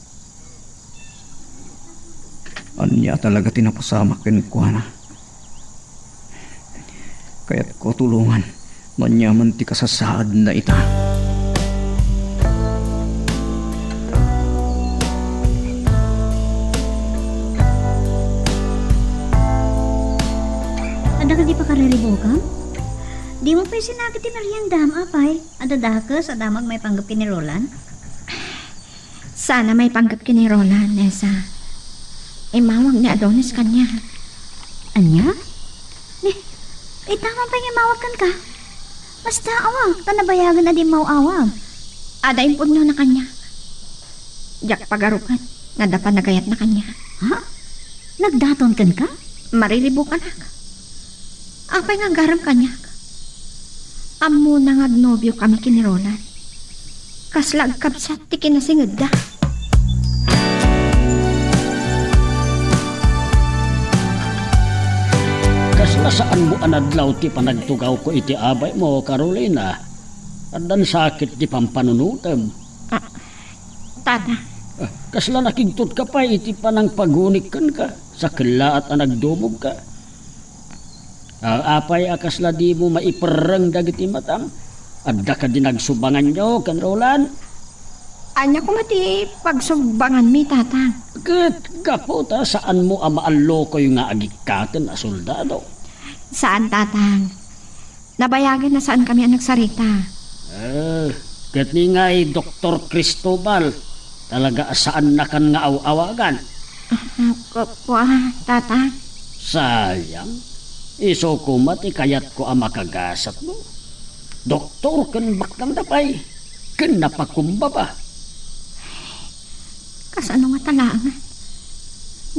Ania talaga ti napasamak kenkuana? Kayatko a tulongan. Aniaman ti kasasaadna ita. Adda kadi pakariribukam? Dimo pay sinagid ti meriendam, apay? Adda dakes a damag maipanggep ken ni Roland? Saan a maipanggep ken ni Roland, Nessa. Immawag ni Adonis kaniak. Ania? Ni, ita man pay nga immawag kenka? Basta, awa, ta nabayagen a di immaw-awag. Adda impudnona kaniak. Diak pagaruken. Nadapa na gayatna kaniak. Ha? Nagdaton kenka? Mariribukanak. Apay nga agarem kaniak? Ammona nga agnobiokami ken ni Roland. Kasla agkabsat ti kinasingedda. Kasla saanmo a nadlaw ti panagtugawko iti abaymo, Carolina. Addan sakit ti pampanunotem. Ah, Tata. Ah, kasla nakigtotka pay iti panangpagunik kenka, sakella a nagdumogka. Ah, apay a kasla dimo maiperreng dagiti matam? Adda kadi nagsubanganyo ken Roland? Ania koma ti pagsubanganmi, Tata? Ket gapu ta saanmo a maallokoy nga agikkaten a soldado? Saan, Tata. Nabayagen a saankami a nagsarita. Eh, ket ni ngay, Doktor Cristobal, talaga a saannakan nga aw-awagan. Ah, ku-, kua, Tata? Sayang. Isu koma ti kayatko a makagasatmo. Doktor ken baknangda pay, ken napakumbaba. Kasano nga talaangan?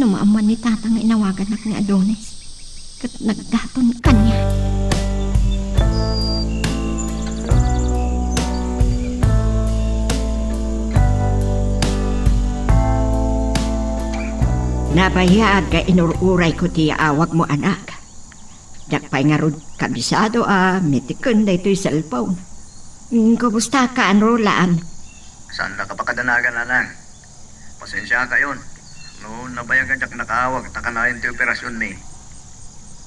No maammuan ni Tata nga inawaganak ni Adonis, ket nagdaton kaniak. Nabayag nga inur-urayko ti yaawagmo, anak. Diak pay ngarud kabisado a mitiken daytoy cellphone. Mm, kumusta ka, Roland? Saannak a pakadanagan, nanang. Pasensiakayon no nabayag a diak nakaawag ta kanayon ti operasionmi.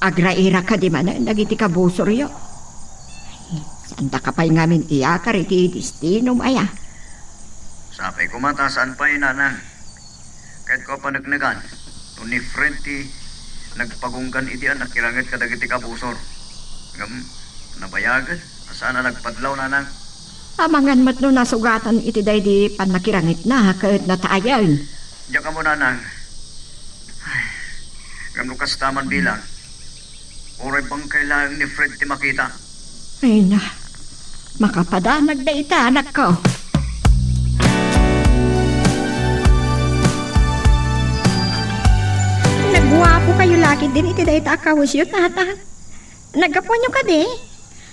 Agraira kadi manen dagiti kabusoryo? Saandaka pay ngamin iyakar iti destinom aya? Sapay koma ta saan pay, nanang. Kayatko a paneknekan no ni Fred ti nagpagunggan idi a nakiranget kadagiti kabusor. Ngem nabayagen a saan a nagpadlaw, nanang. Amangan met no nasugatan iti daydi pannakirangitna ket natayen. Diak ammo, nanang. Ay, ngem no kasta man bilang, uray bangkay laeng ni Fred ti makita. Ay na, makapadanag dayta, anakko. Nagguapo kayo la ketdin iti dayta a kawesyo, Tata. Naggapuanyo kadi?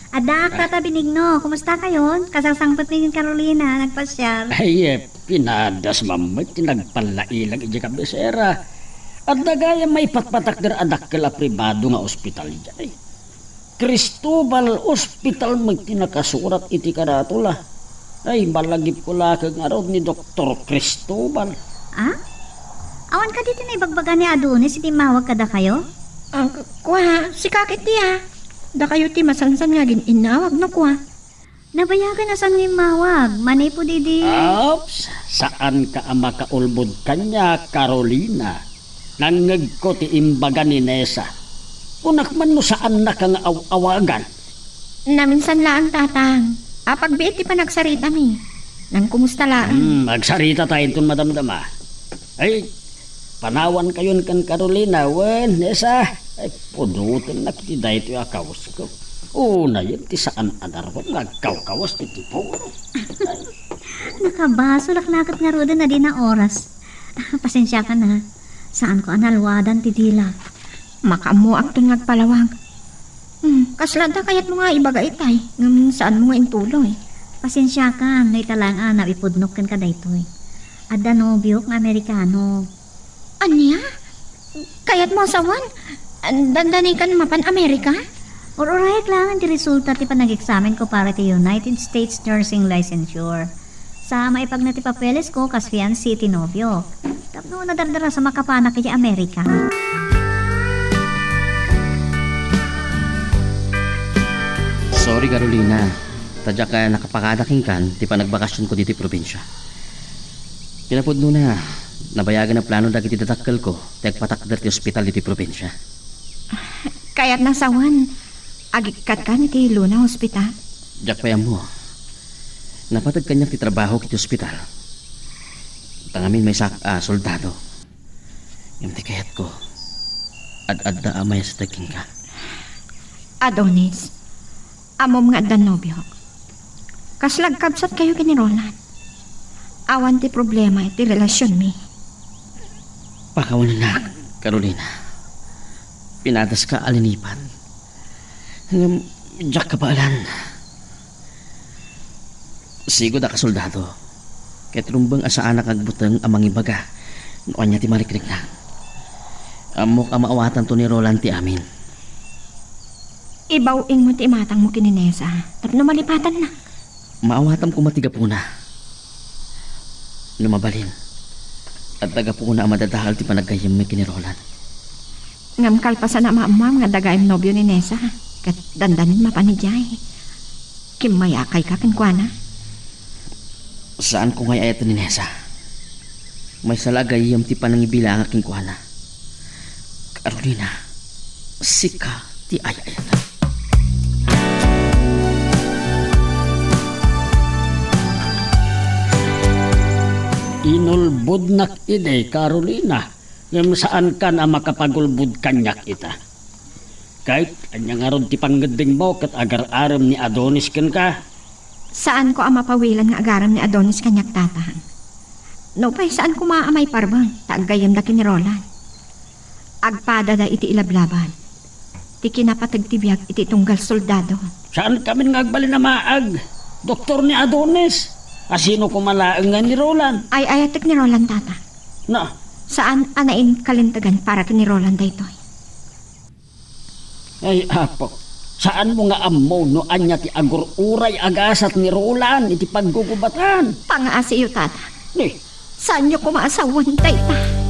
Adda, Tata Benigno. Kumusta kayon? Kasasangpet ni Carolina, nagpasiar. Ay, eh, pinadas man met ti nagpallailag idiay kabisera. Adda gayam maipatpatakder a dakkel a pribado nga ospital idiay. Cristobal Hospital met ti nakasurat iti karatula. Ay, malagipko la ket ngarud ni Doktor Cristobal. Ah? Awan kadi ti naibagbaga ni Adonis iti immawag kadakayo? Ah, kua, sika ket dia. Dakayo ti masansan nga agin-innawag, no kua? Nabayagan a saan nga immawag, manipud idi. Oops, saanka a makaulbod kaniak, Carolina. Nangngegko ti imbaga ni Nesa. Kunak man no saannaka nga aw-awagan. Naminsan laeng, Tatang. Apagbiit ti panagsaritami. Nangkumusta laeng. Hmm, agsarita tayo inton madamdama. Ay, panawan kayon kan Carolina, wen, Nesa. Ay, pudotennak iti daytoy a kawesko. Unayen ti saan a narwan nga agkawkawas ti tipo. Nakabasolak laket ngaruden a dina oras. Pasensiakan, ha. Saanko a nalwadan ti dila. Makaammoakton nga agpalawag. Hmm, kasla adda kayatmo nga ibaga itay, ngem saanmo nga intuloy. Pasensiakan, no ita laeng a naipudnok kenka daytoy. Adda nobiok nga Amerikano. Ania? Kayatmo a sawen? Dandani kan mapan Amerika? Ur-urayek laeng ti resulta ti panag-eksamenko para ti United States Nursing Licensure. Sa maipagna ti papelesko kas fiancé ti nobio. Tapno nadardarasa makapanak iti Amerika. Sorry, Carolina. Ta diak nakapakada kenkan ti panagbakasionko ditoy probinsia. Kinapudnona, nabayagan a plano dagiti dadakkelko ti agpatakder ti ospital ditoy probinsia. Kayatna sawen, agikkat kan iti Luna Hospital? Diak pay ammo. Napateg kaniak ti trabaho iti ospital. Tangamin maysak a soldado. Ngem ti kayatko, ad-adda a mayasteg kenka. Adonis, ammom nga adda nobiok. Kasla agkabsat kayo ken ni Roland. Awan ti problema iti relasionmi. Akawannak, Carolina. Pinadaska a linipat. Ngem, diak kabaelan. Sigud a kasoldado. Ket rumbeng a saanak agbuteng a mangibaga no ania ti marikriknak. Ammok a maawatanto ni Roland ti amin. Ibaw-ingmo ti imatangmo ken ni Nessa tapno malipatannak. Maawatam koma ti gapuna. No mabalin, adda gapuna a madadael ti panaggayyemmi ken ni Roland. Ngem kalpasan a maammoam nga adda gayam nobio ni Nessa, ket dandanin mapan idiay. Kimmayakayka kenkuana. Saanko nga ay-ayaten ni Nessa. Maysa la a gayyem ti panangibilangak kenkuana. Carolina, sika ti ay-ayatek. Inulbodnak idi, Carolina, ngem saankan a makapagulbod kaniak ita. Ket ania ngarud ti pangngeddengmo ket agar-arem ni Adonis kenka? Saanko a mapawilen nga agarem ni Adonis kaniak, Tatang. Nupay saan koma a maiparbeng ta aggayyemda ken ni Roland. Agpadada iti ilablabad ti kinapateg ti biag iti tunggal soldado. Saankamin nga agbalin a maag, doktor ni Adonis. A sino koma laeng nga ni Roland? Ay-ayatek ni Roland, Tata. Na. Saan a nainkalintegan para ken ni Roland daytoy. Ay, Apo, saanmo nga ammo no ania ti agur-uray a gasat ni Roland iti paggugubatan? Pangaasiyo, Tata. Ni? Saanyo koma a sawen dayta?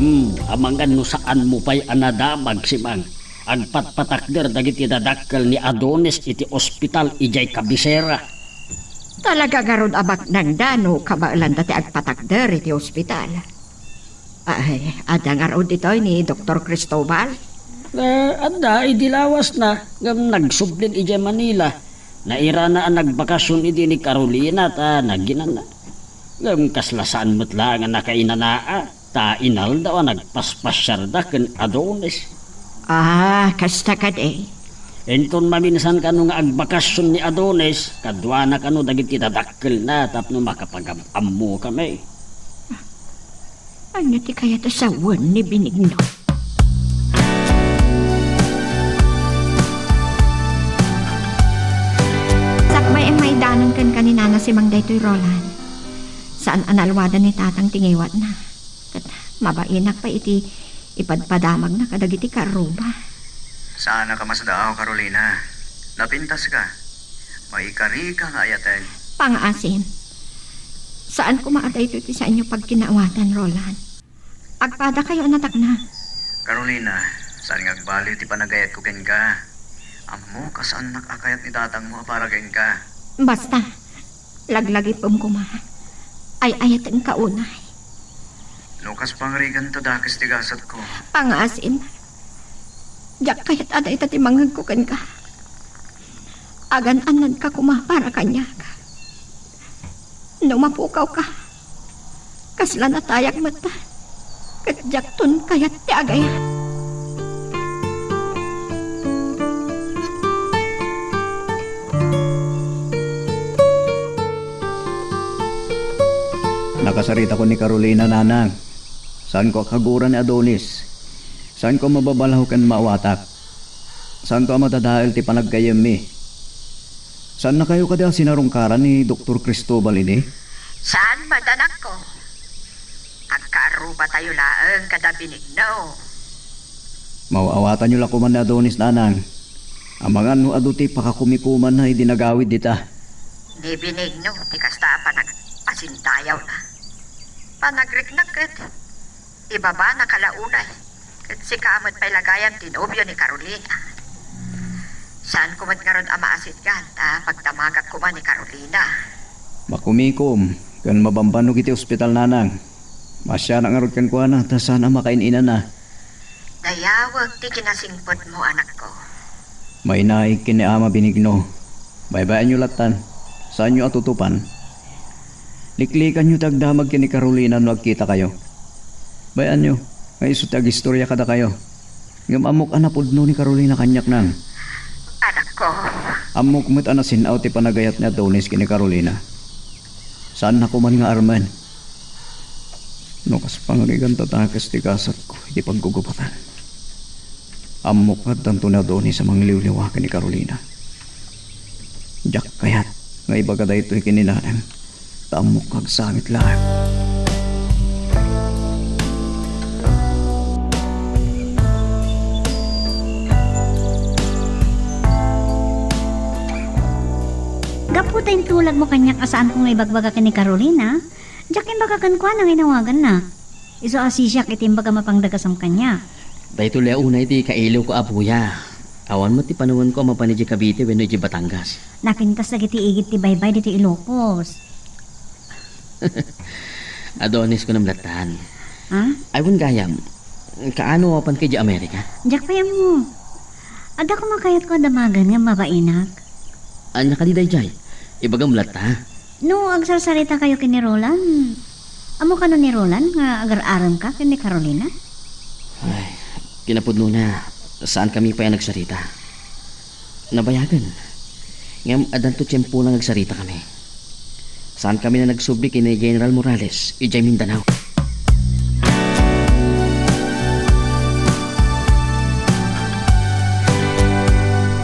Hmm, amangan no saanmo pay a nadamag, Simang. Agpatpatakder dagiti dadakkel ni Adonis iti ospital idiay kabisera. Talaga ngarud a baknangda no kabaelanda ti agpatakder iti ospital. Ay, adda ngarud ditoy ni Doktor Cristobal? Eh, adda, idi lawasna, ngem nagsublin idiay Manila. Nairana a nagbakasyon idi ni Carolina ta naginana. Ngem kasla saan met laeng a nakainanaa. Ta inaldaw a nagpaspasiarda ken Adonis. Ah, kasta kadi? Inton maminsan kano nga agbakasyon ni Adonis, kaduana kano dagiti dadakkelna tapno makapagam-ammokami. Ania ti kayat a sawen ni Benigno? Sakbay a maidanon kenka ni Nana Simang daytoy, Roland. Saan a nalwadan ni Tatang ti ngiwatna. Ket mabainak pay iti ipadpadamagna kadagiti kaarruba. Saanak a masdaaw, Carolina. Napintaska. Maikarika nga ayaten. Pangaasim. Saan koma a daytoy ti saanyo pagkinaawatan, Roland. Agpadakayo a natakna. Carolina, saan nga agbaliw ti panagayatko kenka. Ammok a saannak a kayat ni tatangmo a para kenka. Basta, laglagipem koma. Ay-ayatenka unay. No kas pangrigan ta dakes ti gasatko. Pangaasim. Diak kayat a dayta ti mangngegko kenka. Agan-annadka koma para kaniak. No mapukawka, kasla natayag met. Ket diakton kayat ti agayat. Nakasaritakon ni Carolina, Nanang. Saanko a kagura ni Adonis. Saanko a mababalaw ken maawatak. Saanto a madadael ti panaggayyemmi. Saannakayo kadi a sinarungkaran ni Doktor Cristobal idi? Saan met, anakko. Agkaarrubatayo laeng kada Benigno. Maaw-awatanyo la koma ni Adonis, Nanang. Amangan no adu ti pakakumikumanna idi nagawid dita. Ni Benigno ti kasta a panagpasindayawna. Panagriknak ket ibabana ka la unay, ket sika met pay la gayam ti nobio ni Carolina. Saanko met ngarud a maasitgan ta pagdamagak koma ni Carolina. Makumikom ken mabambannog iti ospital, Nanang. Maasianak ngarud kenkuana ta saan a makain-inana. Dayawek ti kinasingpetmo, anakko. Mainaig ken ni Ama Benigno. Baybay-anyo lattan. Saanyo a tutupan. Liklikanyo ti agdamag ken ni Carolina no agkitakayo. Bay-anyo nga isu ti agistorya kadakayo. Ngem ammok a napudno ni Carolina kaniak, Nang. Ammok met a nasin-aw ti panagayat ni Adonis ken ni Carolina. Saanna koman nga armen. No kas pangriganta ta kes ti gasatko iti paggugubatan. Ammok nga addanto ni Adonis a mangliwliwa ken ni Carolina. Diak kayat nga ibaga daytoy ken ni nanang, ta ammok nga agsangit laeng. Gapu ta intulagmo kaniak a saanko nga ibagbaga ken ni Carolina, diak imbaga kenkuana nga inawaganna. Isu a sisiak iti imbaga mapangdagasam kaniak. Daytoy la unay ti kailiwko a buya. Awan met ti panawenko a mapan idiay Cavite wenno idiay Batangas. Napintas dagiti igid ti baybay ditoy Ilocos. Adonis, kunam lattan. Ha? Ay, wen gayam. Kaano mapanka idiay Amerika? Diak pay ammo. Adda koma kayatko a damagen nga mabainak. Ania kadi daydiay? Ibagam latta. No agsarsarita kayo ken ni Roland, ammo kano ni Roland nga agar-aremka ken ni Carolina? Ay, kinapudnona, saan kami pay a nagsarita. Nabayagen. Ngem addanto tiempona nga agsarita kami. Saan kami na nagsubli ken ni General Morales idiay Mindanao.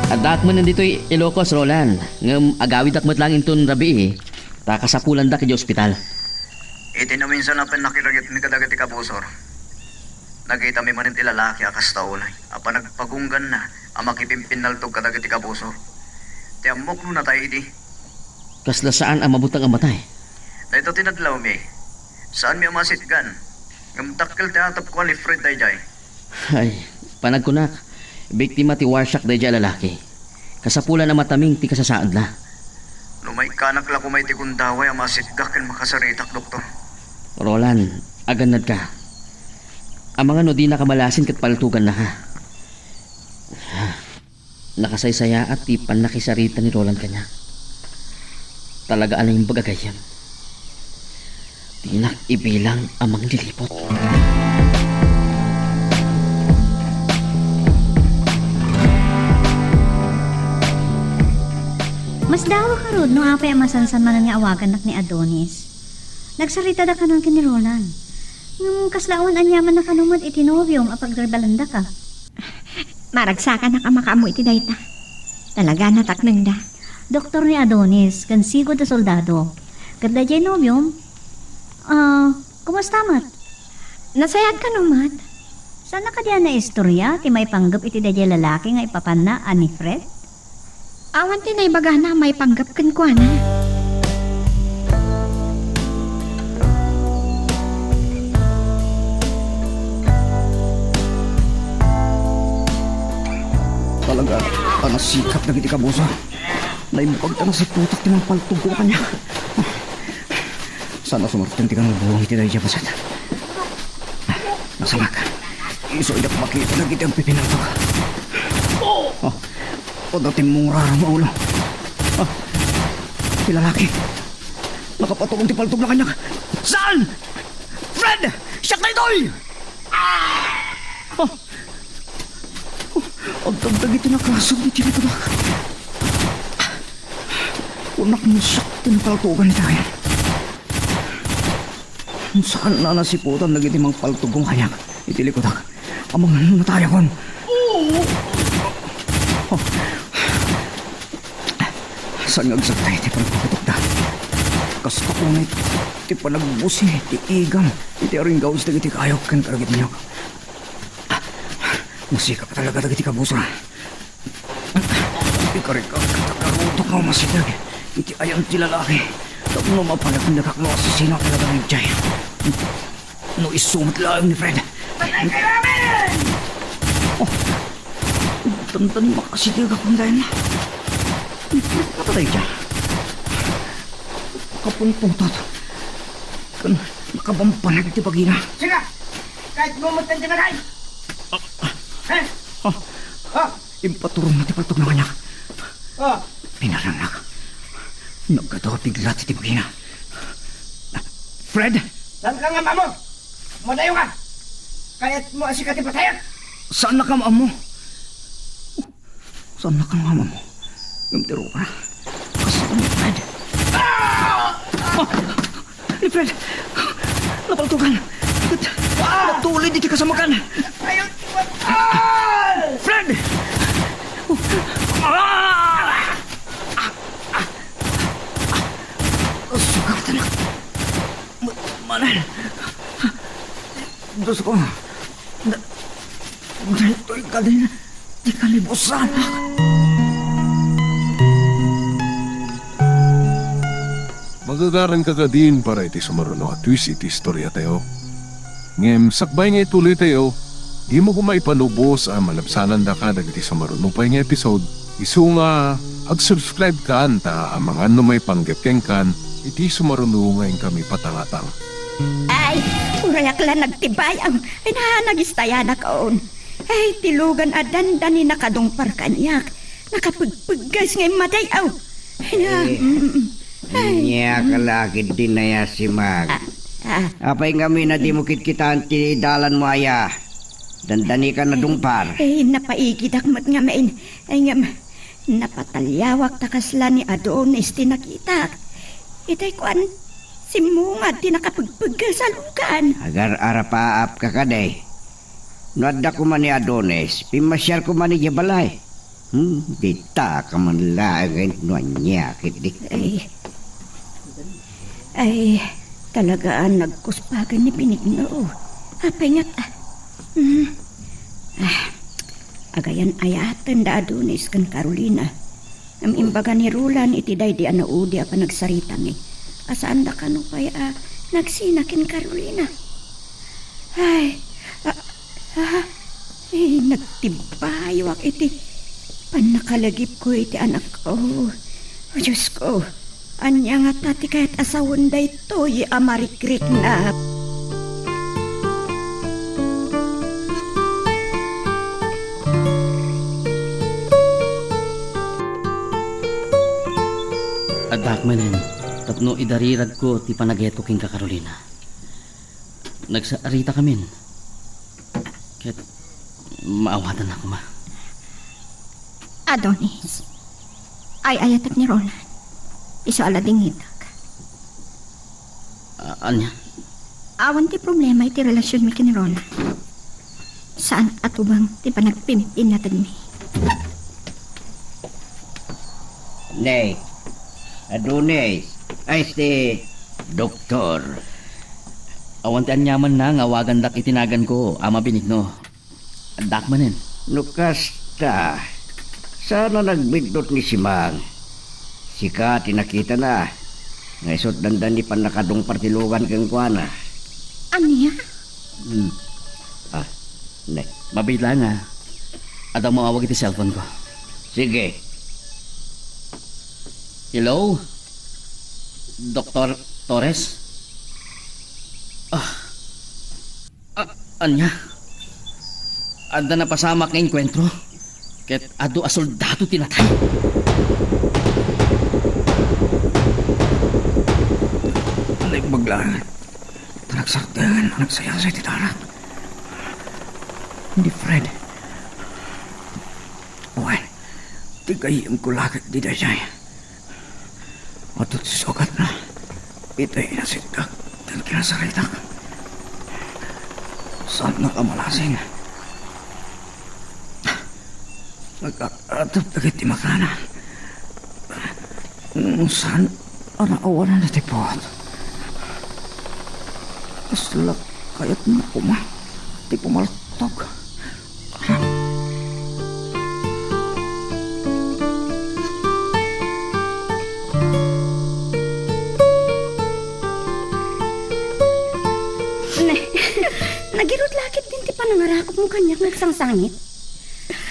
Addaak manen ditoy Ilocos, Roland, ngem agawidak met laeng inton rabii, ta kasapulandak idiay ospital. Iti naminsan a pannakiragitmi kadagiti kabusor, nakitami manen ti lalaki a kasta unay a panagpagungganna a makipimpinnaltog kadagiti kabusor. Ti ammok no natay idi. Kasla saan a mabuteng a matay? Dayta ti nadlawmi. Saanmi a masitgan. Ngem dakkel ti atepko a ni Fred daydiay. Ay, panagkunak, biktima ti warsiak daydiay a lalaki. Kasapulan a mataming ti kasasaadna. No maikkanak la koma iti gundaway a masitgak ken makasaritak, Doktor. Roland, agannadka. Amangan no dinaka malasin ket paltogannaka. Nakasaysayaat ti pannakisarita ni Roland kaniak. Talaga a naimbag a gayyem. Dinak ibilang a mangliliput. Masdaawak ngarud no apay a masansan manen nga awagannak ni Adonis. Nagsaritada kanon ken ni Roland. Ngem kasla awan aniamanna kano met iti nobiom a pagribalandaka. Maragsakanak a makaammo iti dayta. Talaga, nataknengda. Doktor ni Adonis, ken sigud a soldado. Ket daydiay nobiom, ah, kumusta met? Nasayaat kano met. Saanna kadi a naistorya ti maipanggep iti daydiay lalaki nga ipapanna a ni Fred? Awan ti naibagana a maipanggep kenkuana. Talaga a nasikap dagiti kabusor. Naimbag ta nasiputak ti mangpaltogko kaniak. Saan a sumarten ti kangalbuang iti daydiay a paset. Nasamak. Isu idak makita dagiti agpipinaltog. Ah, adda timmurarom a ulo. Ah, ti lalaki. Nakapatulong ti paltogna kaniak. Saan? Fred! Siak daytoy! Ah! Agdagdagiti nakasag iti likudak. Kunak no siak ti napaltogan iti ayan. Saan a nasiputan dagiti mangpaltogko kaniak iti likudak. Amangan no natayakon. Saan nga agsagtay ti panagpakutokda? Kasta unay ti panagbusi ti igam iti aringgaws dagiti kayok ken kadagiti niyok. Nasikap talaga dagiti kabusor. Ikarikak, garudok nga umasideg iti ayan ti lalaki tapno mapalaknekak no asasino talaga daydiay. No isu met laeng ni Fred. Patay kayo amin! Oh, dandan makasideg ako dayon. Ni Fred, napatay dyan. Kapungpungtot. Kan nakabambanag ti bagina. Siga! Kahit mo mo tanda na kayo! Eh? Oh. Oh. Impaturong na ti paltog na kanya. Oh. Pinarangak. Nagkadapig lahat ti bagina. Fred! Saan ka nga, mamo? Madayo ka! Kayat mo asika ti patayak! Saan na ka, mamo? Saan na ka nga, mamo? Ngem ti rura, kasano ni Fred? Ah! Ah! Ni Fred! Napaltugan! Ket natulid iti kasamakan! Ayaw ti matal! Fred! Ah! Ah! Ah! Sugat, anak. Ma-, Manel. Diyos ko. Da-, daytoy kadin ti kalibusanak. Magagaranka kadin para iti sumaruno a twist iti istoriatayo. Ngem sakbay nga ituloytayo, dimo koma ipanubos a malabsanandaka dagiti sumaruno pay nga episode. Isu nga ag-subscribe kan ta amangan no maipanggep kenkan iti sumaruno nga inkami patangatang. Ay, uray ak la nagtibayaw. Ay, na, nagistayanak on. Ay, ti lugan a dandani nakadungpar kaniak. Nakapegpegges nga immadayaw. Ay, na, Eh, mm, mm. Ay. Ania ka la ketdi aya, Simang? Ah, ah. Apay ngamin a dimo kitkitaan ti dalanmo aya? Dandani ka nadungpar. Eh, napaigidak met ngamin. Ay, ngem, napataliawak ta kasla ni Adonis ti nakitak. Itay kuan, simmungad ti nakapegpegges a lugan. Agar-arapaap ka kadi. No adda koma ni Adonis, pimmasiar koma idiay balay. Hmm, dita ka man laeng no ania ketdi. Ay. Ay, talaga a nagkuspagan ni Benigno. Apay ngata? Hmm. Ah, agayan-ayaten da Adonis ken Carolina. Ngem imbaga ni Roland iti daydi a naudi a panagsaritami a saanda kano pay a nagsina ken Carolina. Ay, ah, ah, ay, nagtibayoak iti pannakalagipko iti anakko. O Diosko, ania ngata ti kayat a sawen daytoy a marikriknak? Addaak manen tapno idariragko ti panagayatko kenka, Carolina. Nagsaritakamin. Ket maawatannak koma. Adonis, ay-ayatek ni Roland. Isu a ladingitak. A-, ania? Awan ti problema iti relasionmi ken ni Roland. Saan a tubang ti panagpimpinatagmi. Ne, Adonis, ay, si Doktor. Awan ti aniamanna nga awagandak iti naganko, Ama Benigno. Addaak manen. No kasta, saan a nagbiddut ni Simang. Sika ti nakitana, nga isut dandani pannakadungpar ti lugan kenkuana. Ania? Hmm. Ah, ne. Mabiit laeng a. Adda umaawag iti cellphone ko. Sige. Hello? Doktor Torres? Ah. Ah, ania? Adda napasamak nga engkuentro? Ket adu a soldado ti natay. Naimbag laeng ta nagsakdeng a nagsayasay ti darak. Ni Fred. Wen, ti gayyemko la ketdi daydiay. Adu ti sugatna iti inasitdak ken kinasaritak. Saanna a malasin. Nagkakatep dagiti matana. Ngem saan a naawanan ti puot. Kasla kayatna koma ti pumaltog. Ne, nagirut la ketdin ti panangarakupmo kaniak nga agsangsangit.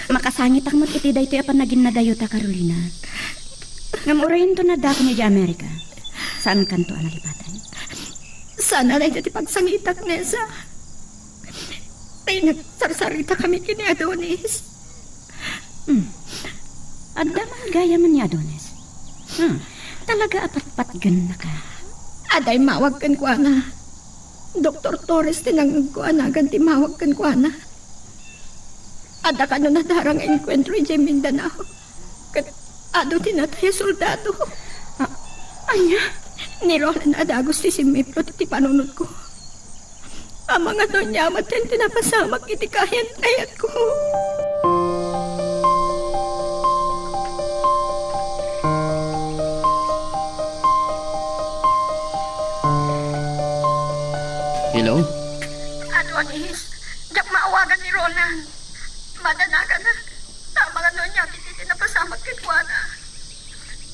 Makasangitak met iti daytoy a panaginnadayota, Carolina. Ngem urayento naddaakon idiay Amerika. Saankanto a nalipatan? Saan a dayta ti pagsangitak, Nesa. Tay nagsarsaritakami ken ni Adonis. Hmm. Adda man gayam ni Adonis. Hmm. Talaga a patpatgennaka. Adda immawag kenkuana. Doktor Torres ti nangngegko a nagan ti immawag kenkuana. Adda kano nadara nga engkuentro idiay Mindanao. Ket adu ti natay a soldado. A-, ania? Ni Roland a dagus ti simmiplut iti panunotko. Amangan no ania met ti napasamak iti kayan-ayatko. Hello? Adonis, diak maawagan ni Roland. Madanaganak. Amangan no ania ti, ti napasamak kenkuana.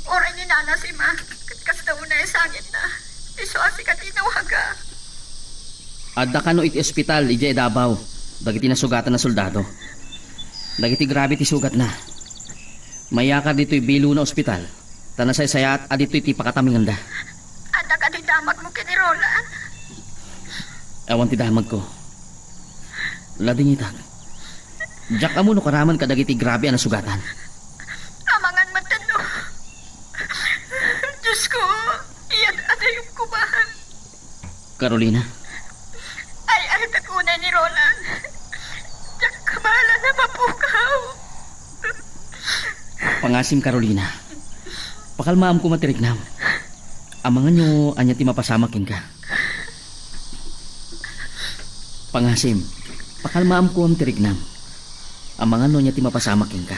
Uray ni Nana Sima, ket kasta unay a sangitna. Isu a sika ti nawaga. Adda kano iti ospital idiay Davao dagiti nasugatan a soldado. Dagiti grabe ti sugatna. Mayakar ditoy bilona ospital, ta nasaysayaat a ditoy ti pakataminganda. Adda kadi damagmo ken ni Roland? Awan ti damagko. Ladingitak. Diak ammo no karaman kadagiti grabe a nasugatan. Amangan met no. Diosko, iyad-adayogko man. Carolina. Ay, ay, takunay ni Roland. Diak kabala na mapukaw. Pangasim, Carolina. Pakalmaamko met ti riknam. Amangan no ania ti mapasamak kenka. Pangasim, pakalmaamko met ti riknam. Amangan no ania ti mapasamak kenka.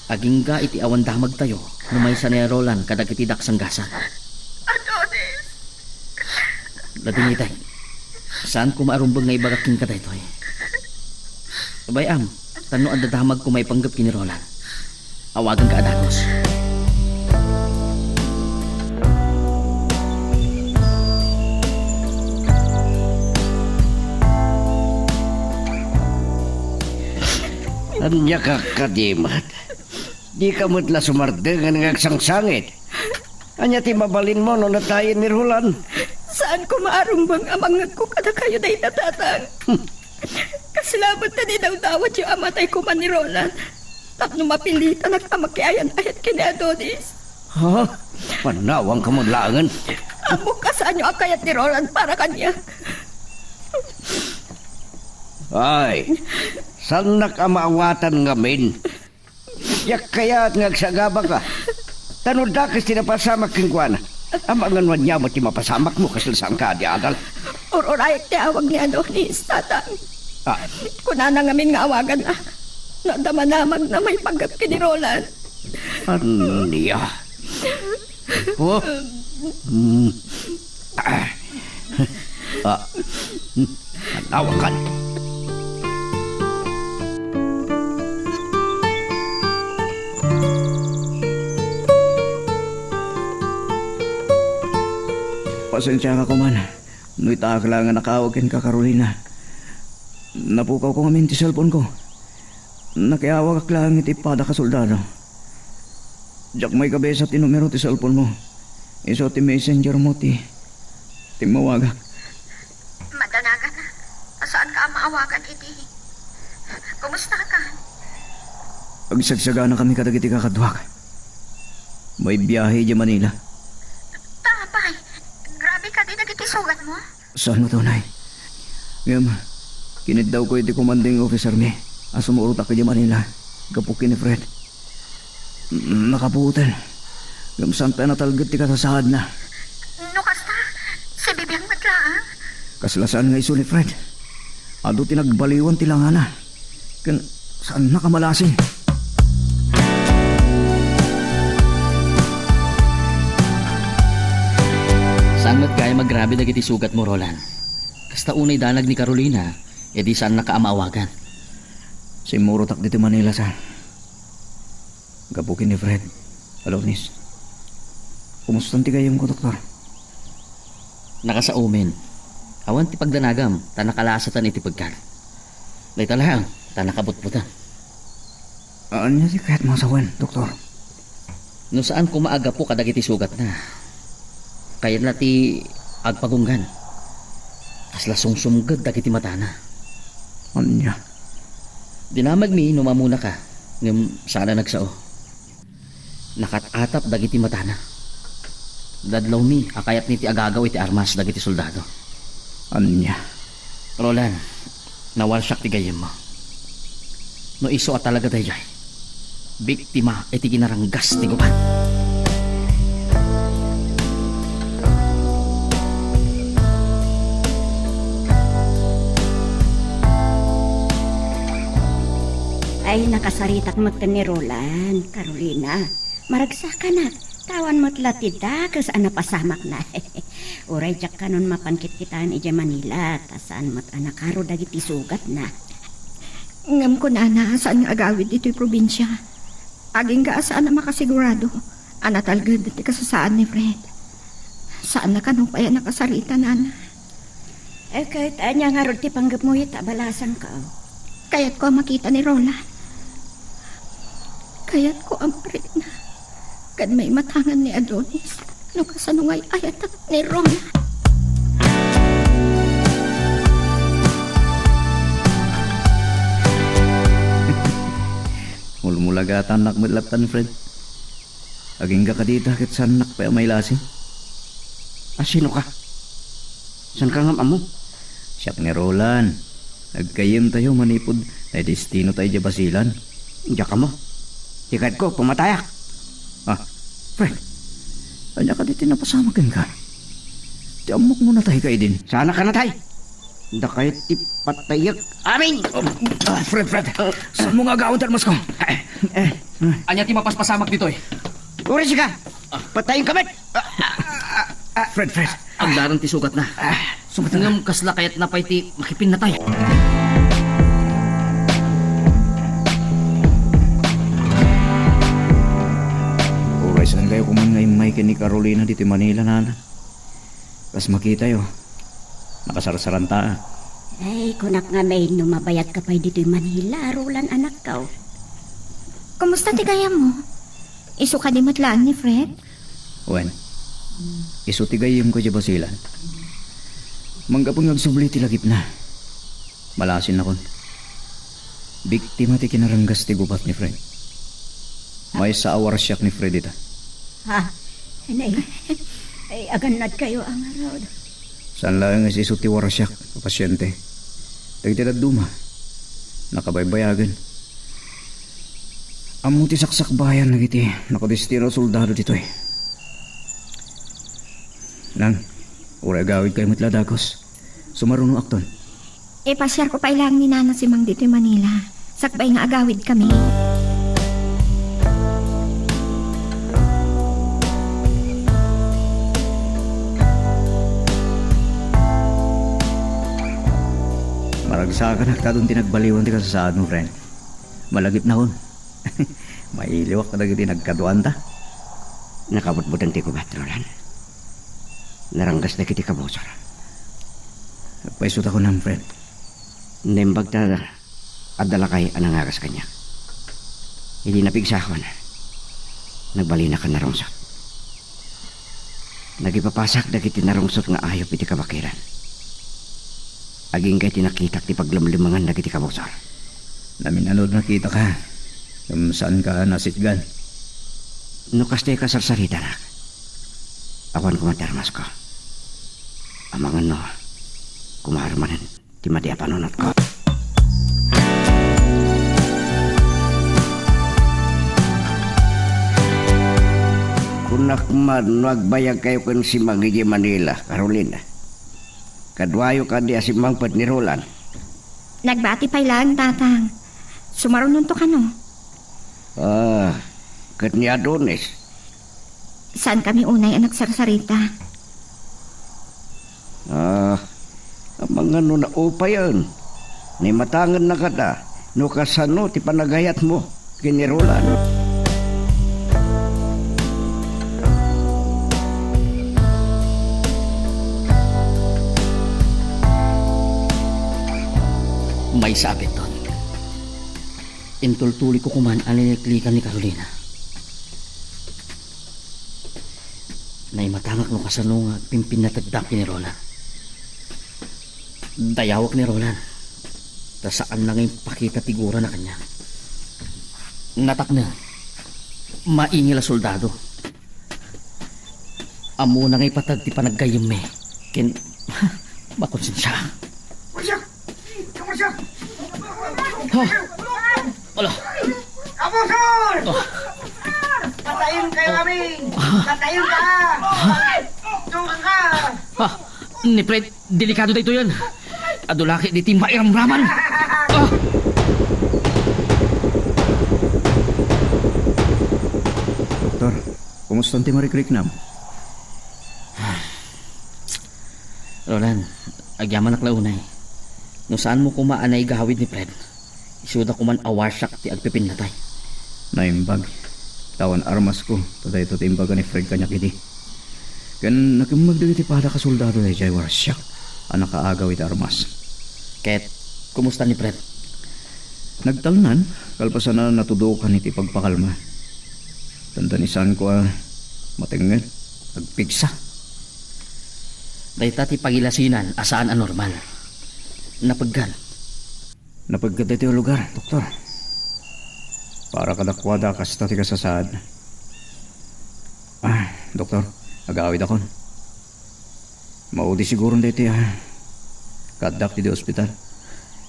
Agingga iti awan damagtayo no maysa ni Roland kadagiti daksanggasat. Adonis! Ladingitak. Saan koma a rumbeng nga ibagak kenka daytoy. Bay-am, ta no adda damagko maipanggep ken ni Roland, awaganka a dagus. Ania ka kadi met? Dika met la sumardengen nga agsangsangit. Ania ti mabalinmo no natayen ni Roland? Saan koma a rumbeng a mangngegko kadakayo dayta, Tatang. Hmm. Kasla met ti idawdawatyo a matay koma ni Roland tapno mapilitanak a makiayan-ayat ken ni Adonis. Ha? Panawanka met laengen. Ammok a saanyo a kayat ni Roland para kaniak. Ay, saannak a maawatan ngamin. Diak kayat nga agsagabaka. Ta no dakes ti napasamak kenkuana, amangan no ania met ti mapasamakmo, kasla saanka a di adal. Ur-urayek ti awag ni Adonis, Tatang. Ah. Kunana ngamin nga awaganna. No adda manamagna maipanggep ken ni Roland. Ania? Oh? Hmm. Ah. Ah. Manawakan. Pasensiaka koman no itaak laeng a nakaawag kenka, Carolina. Napukawko ngamin ti cellphone-ko. Nakiawagak laeng iti padak a soldado. Diak maikabisa ti numero ti cellphone-mo. Isu ti messenger-mo ti, ti mawagak. Madanagan, saanka a maawagan idi. Kumustaka? Agsagsaganakami kadagiti kakaduak. Maibiahe idiay Manila. Apay, grabe kadi dagiti sugatmo? Saan met unay. Ngem, kiniddawko iti commanding officer-mi a sumurotak idiay Manila gapu ken ni Fred. Nakabuoten. Ngem saan pay a natalged ti kasasaadna. No kasta, sibibiag met laeng. Kasla saan nga isu ni Fred. Adu ti nagbaliwan ti langana. Ken saannak a malasin. Saan met gayam a grabe dagiti sugatmo, Roland. Kasta unay danag ni Carolina, idi saannak a maawagan. Simmurotak ditoy Manila sa gapu ken ni Fred. Adonis, kumustan ti gayyemko, doktor? Nakasaomen. Awan ti pagdanagam, ta nakalasatan iti pegkak. Dayta laeng, ta nakabutbuteng. Ania ti kayatmo a sawen, doktor? No saan koma a gapu kadagiti sugatna, kayatna ti agpagunggan. Kasla sumsumged dagiti matana. Ania? Dinamagmi no mamunaka, ngem saan a nagsao. Nakat-atap dagiti matana. Dadlawmi a kayatna ti agagaw iti armas dagiti soldado. Ania? Roland, nawalsiak ti gayyemmo. No isu a talaga daydiay, Biktima iti kinaranggas ti gubat. Ay, nakasaritak met ken ni Roland, Carolina. Maragsakanak, ta awan met la ti dakes a napasamakna. Uray diak kanon mapan kitkitaen idiay Manila, ta saan met a nakaro dagiti sugatna. Ngem kunana a saan nga agawid ditoy probinsia. Agingga a saan a makasigurado a natalged ti kasasaan ni Fred. Saanna kano pay a nakasarita, nana. Eh, ket ania ngarud ti panggepmo ita a balasanko? Kayatko a makita ni Roland. Kayatko a marikna ken maimatangan ni Adonis no kasano nga ay-ayatak ni Roland. Mulmulagatannak met latta ni Fred. Agingga kadi ita ket saannak pay a mailasin. A, sino ka? Saan ka ngem ammo? Siak ni Roland. Naggayyemtayo manipud naidestino tayo idiay Basilan. Diak ammo. Ti kayatko, pamatayak. Ah, Fred, ania kadi ti napasamak kenka? Ti ammok no natay ka idin. Saan a ka natay? Dakay ti patayek amin! Ah, Fred, Fred! Saanmo nga agawen ti armasko? Ania ti mapaspasamak ditoy? Uray sika! Patayenka met! Fred, Fred! Agdareng ti sugatna. Sugatna. Ngem kasla kayatna pay ti makipinnatay. Uray saankayo koman nga immay ken ni Carolina ditoy Manila, nana. Kas makitayo, nakasarsaranta. Ay, kunak ngamin no mabayat ka pay ditoy Manila, Roland, anakko. Kumusta ti gayyemmo? Isu kadi met laeng ni Fred? Wen, isu ti gayyemko idiay Basilan. Manggapu nga agsubli ti lagipna, malasinnakon. Biktima ti kinaranggas ti gubat ni Fred. Maysa a warsiak ni Fred ita. Ha? Nay, ay, agannadkayo a ngarud. Saan laeng nga isu ti warsiak a pasiente. Dagiti dadduma, nakabaybayagen. Ammo ti saksakbayan dagiti nakadestino a soldado ditoy. Nang, uray agawidkayo met la a dakes. Sumarunoakton. Ipasiarko pay laeng ni Nana Simang ditoy Manila, sakbay nga agawidkami. Maragsakanak ta adun ti nagbaliwan ti kasasaadmo, friend. Malagipnakon. Mailiwak kadagiti nagkaduanta. Nakabutbuteng ti gubat, Roland. Naranggas dagiti kabusor. Agpayso ta kunam, friend. Naimbag ta adda lakay a nangagas kaniak. Idi napigsakon, nagbalinak a narungsot. Nagipapasak dagiti narungsot nga ayup iti kabakiran. Agingga iti nakitak ti paglemlemengan dagiti kabusor. Namin-anod nakitaka, ngem saanka a nasitgan. No kasta ti kasarsaritanak, awan koma ti armasko. Amangan no, kumaro manen ti madi a panunotko. Kunak man no agbayagkayo ken Simang idiay Manila, Carolina. Kaduayo kadi a simmangpet ni Roland? Nagbati pay laeng, Tatang. Sumarunonto kano? Ah, ket ni Adonis? Saankami unay a nagsarsarita. Ah, amangan no naupayen. Naimatangenna kada no kasano ti panagayatmo ken ni Roland. Maysa a bitton. Intultuloyko koman a liniklikan ni Carolina. Naimatangak no kasano nga agpimpinnategda ken ni Roland. Dayawek ni Roland, ta saanna nga impakita ti gurana kaniak. Natakneng, maingil a soldado. Ammona nga ipateg ti panaggayyemmi ken makonsensia. Marcia! Marcia! Ha? Ala! Doktor! Patayon kayo amin! Patayon ka! Tuka ka! Ah, ni Fred, delikado daytoyen. Adu la ketdi ti mairamraman. Ah! Doktor, kumusta ti marikriknam? Roland, agyamanak la unay. No saanmo koma a naigawid ni Fred, isuda koman a warsak ti agpipinnatay. Naimbag. Awan armasko, ta daytoy ti imbaga ni Fred kaniak idi. Ken nakemmeg dagiti padak a soldado daydiay warsak a nakaagaw iti armas. Ket kumusta ni Fred? Nagtalnan, kalpasan a natudokan iti pagpakalma. Dandanisanko a matengngel, agpigsa. Dayta ti pagilasinan a saan a normal. Napeggad. Napeggad daytoy a lugar, doktor. Para kadakuada, kasta ti kasasaad. Ah, doktor, agawidakon. Maudi siguron daytoy a kaaddak iti ospital.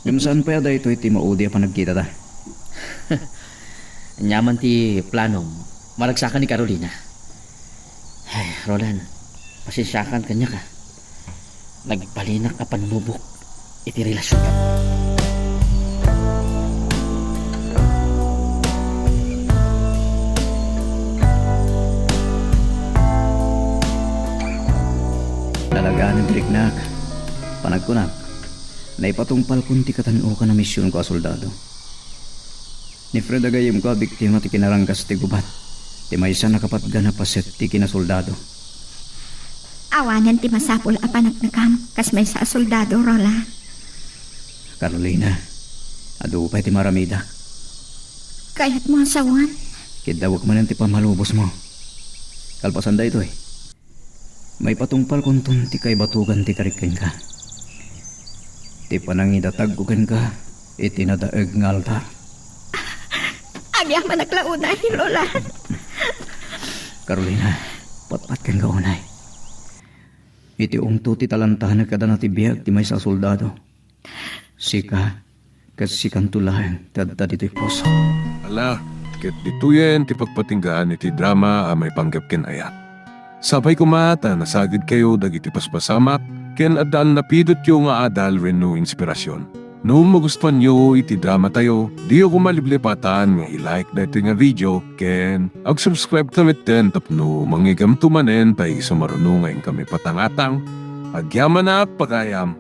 Ngem saan pay a daytoy ti maudi a panagkitata. Aniaman ti planom, maragsakan ni Carolina. Ay, Roland, pasensiakan kaniak a. Nagbalinak a pannubok iti relasion. Nalaganan ti riknak. Panagkunak, naipatungpalkon ti katan-okan a misionko a soldado. Ni Fred a gayyemko a biktima ti kinaranggas ti gubat, ti maysa a nakapatgan a paset ti kinasoldado. Awanen ti masapul a paneknekam kas maysa a soldado, Roland. Carolina, adu pay ti maaramidak. Kayatmo a sawen? Kiddawek manen ti pammalubosmo. Kalpasan daytoy, maipatungpalkonton ti kaibatugan ti karik kenka. Ti panangidatagko kenka iti nadaeg nga altar. Agyamanak la unay, Roland. Carolina, patpatkenka unay. Iti ungto ti talantanek a dana ti biag ti maysa a soldado. Sika, ket sikanto laeng ti adda ditoy puso. Ala, ket ditoyen ti pagpatinggaan iti drama a maipanggep ken ayat. Sapay koma ta nasagidkayo dagiti paspasamak ken adda a napidotyo nga adal wenno inspirasyon. No magustuanyo iti dramatayo, diyo koma liplipatan nga i-like daytoy nga video ken ag-subscribe ta metten tapno mangngeggamto manen ta isu maruno nga inkami patangatang. Agyamanak pagayam.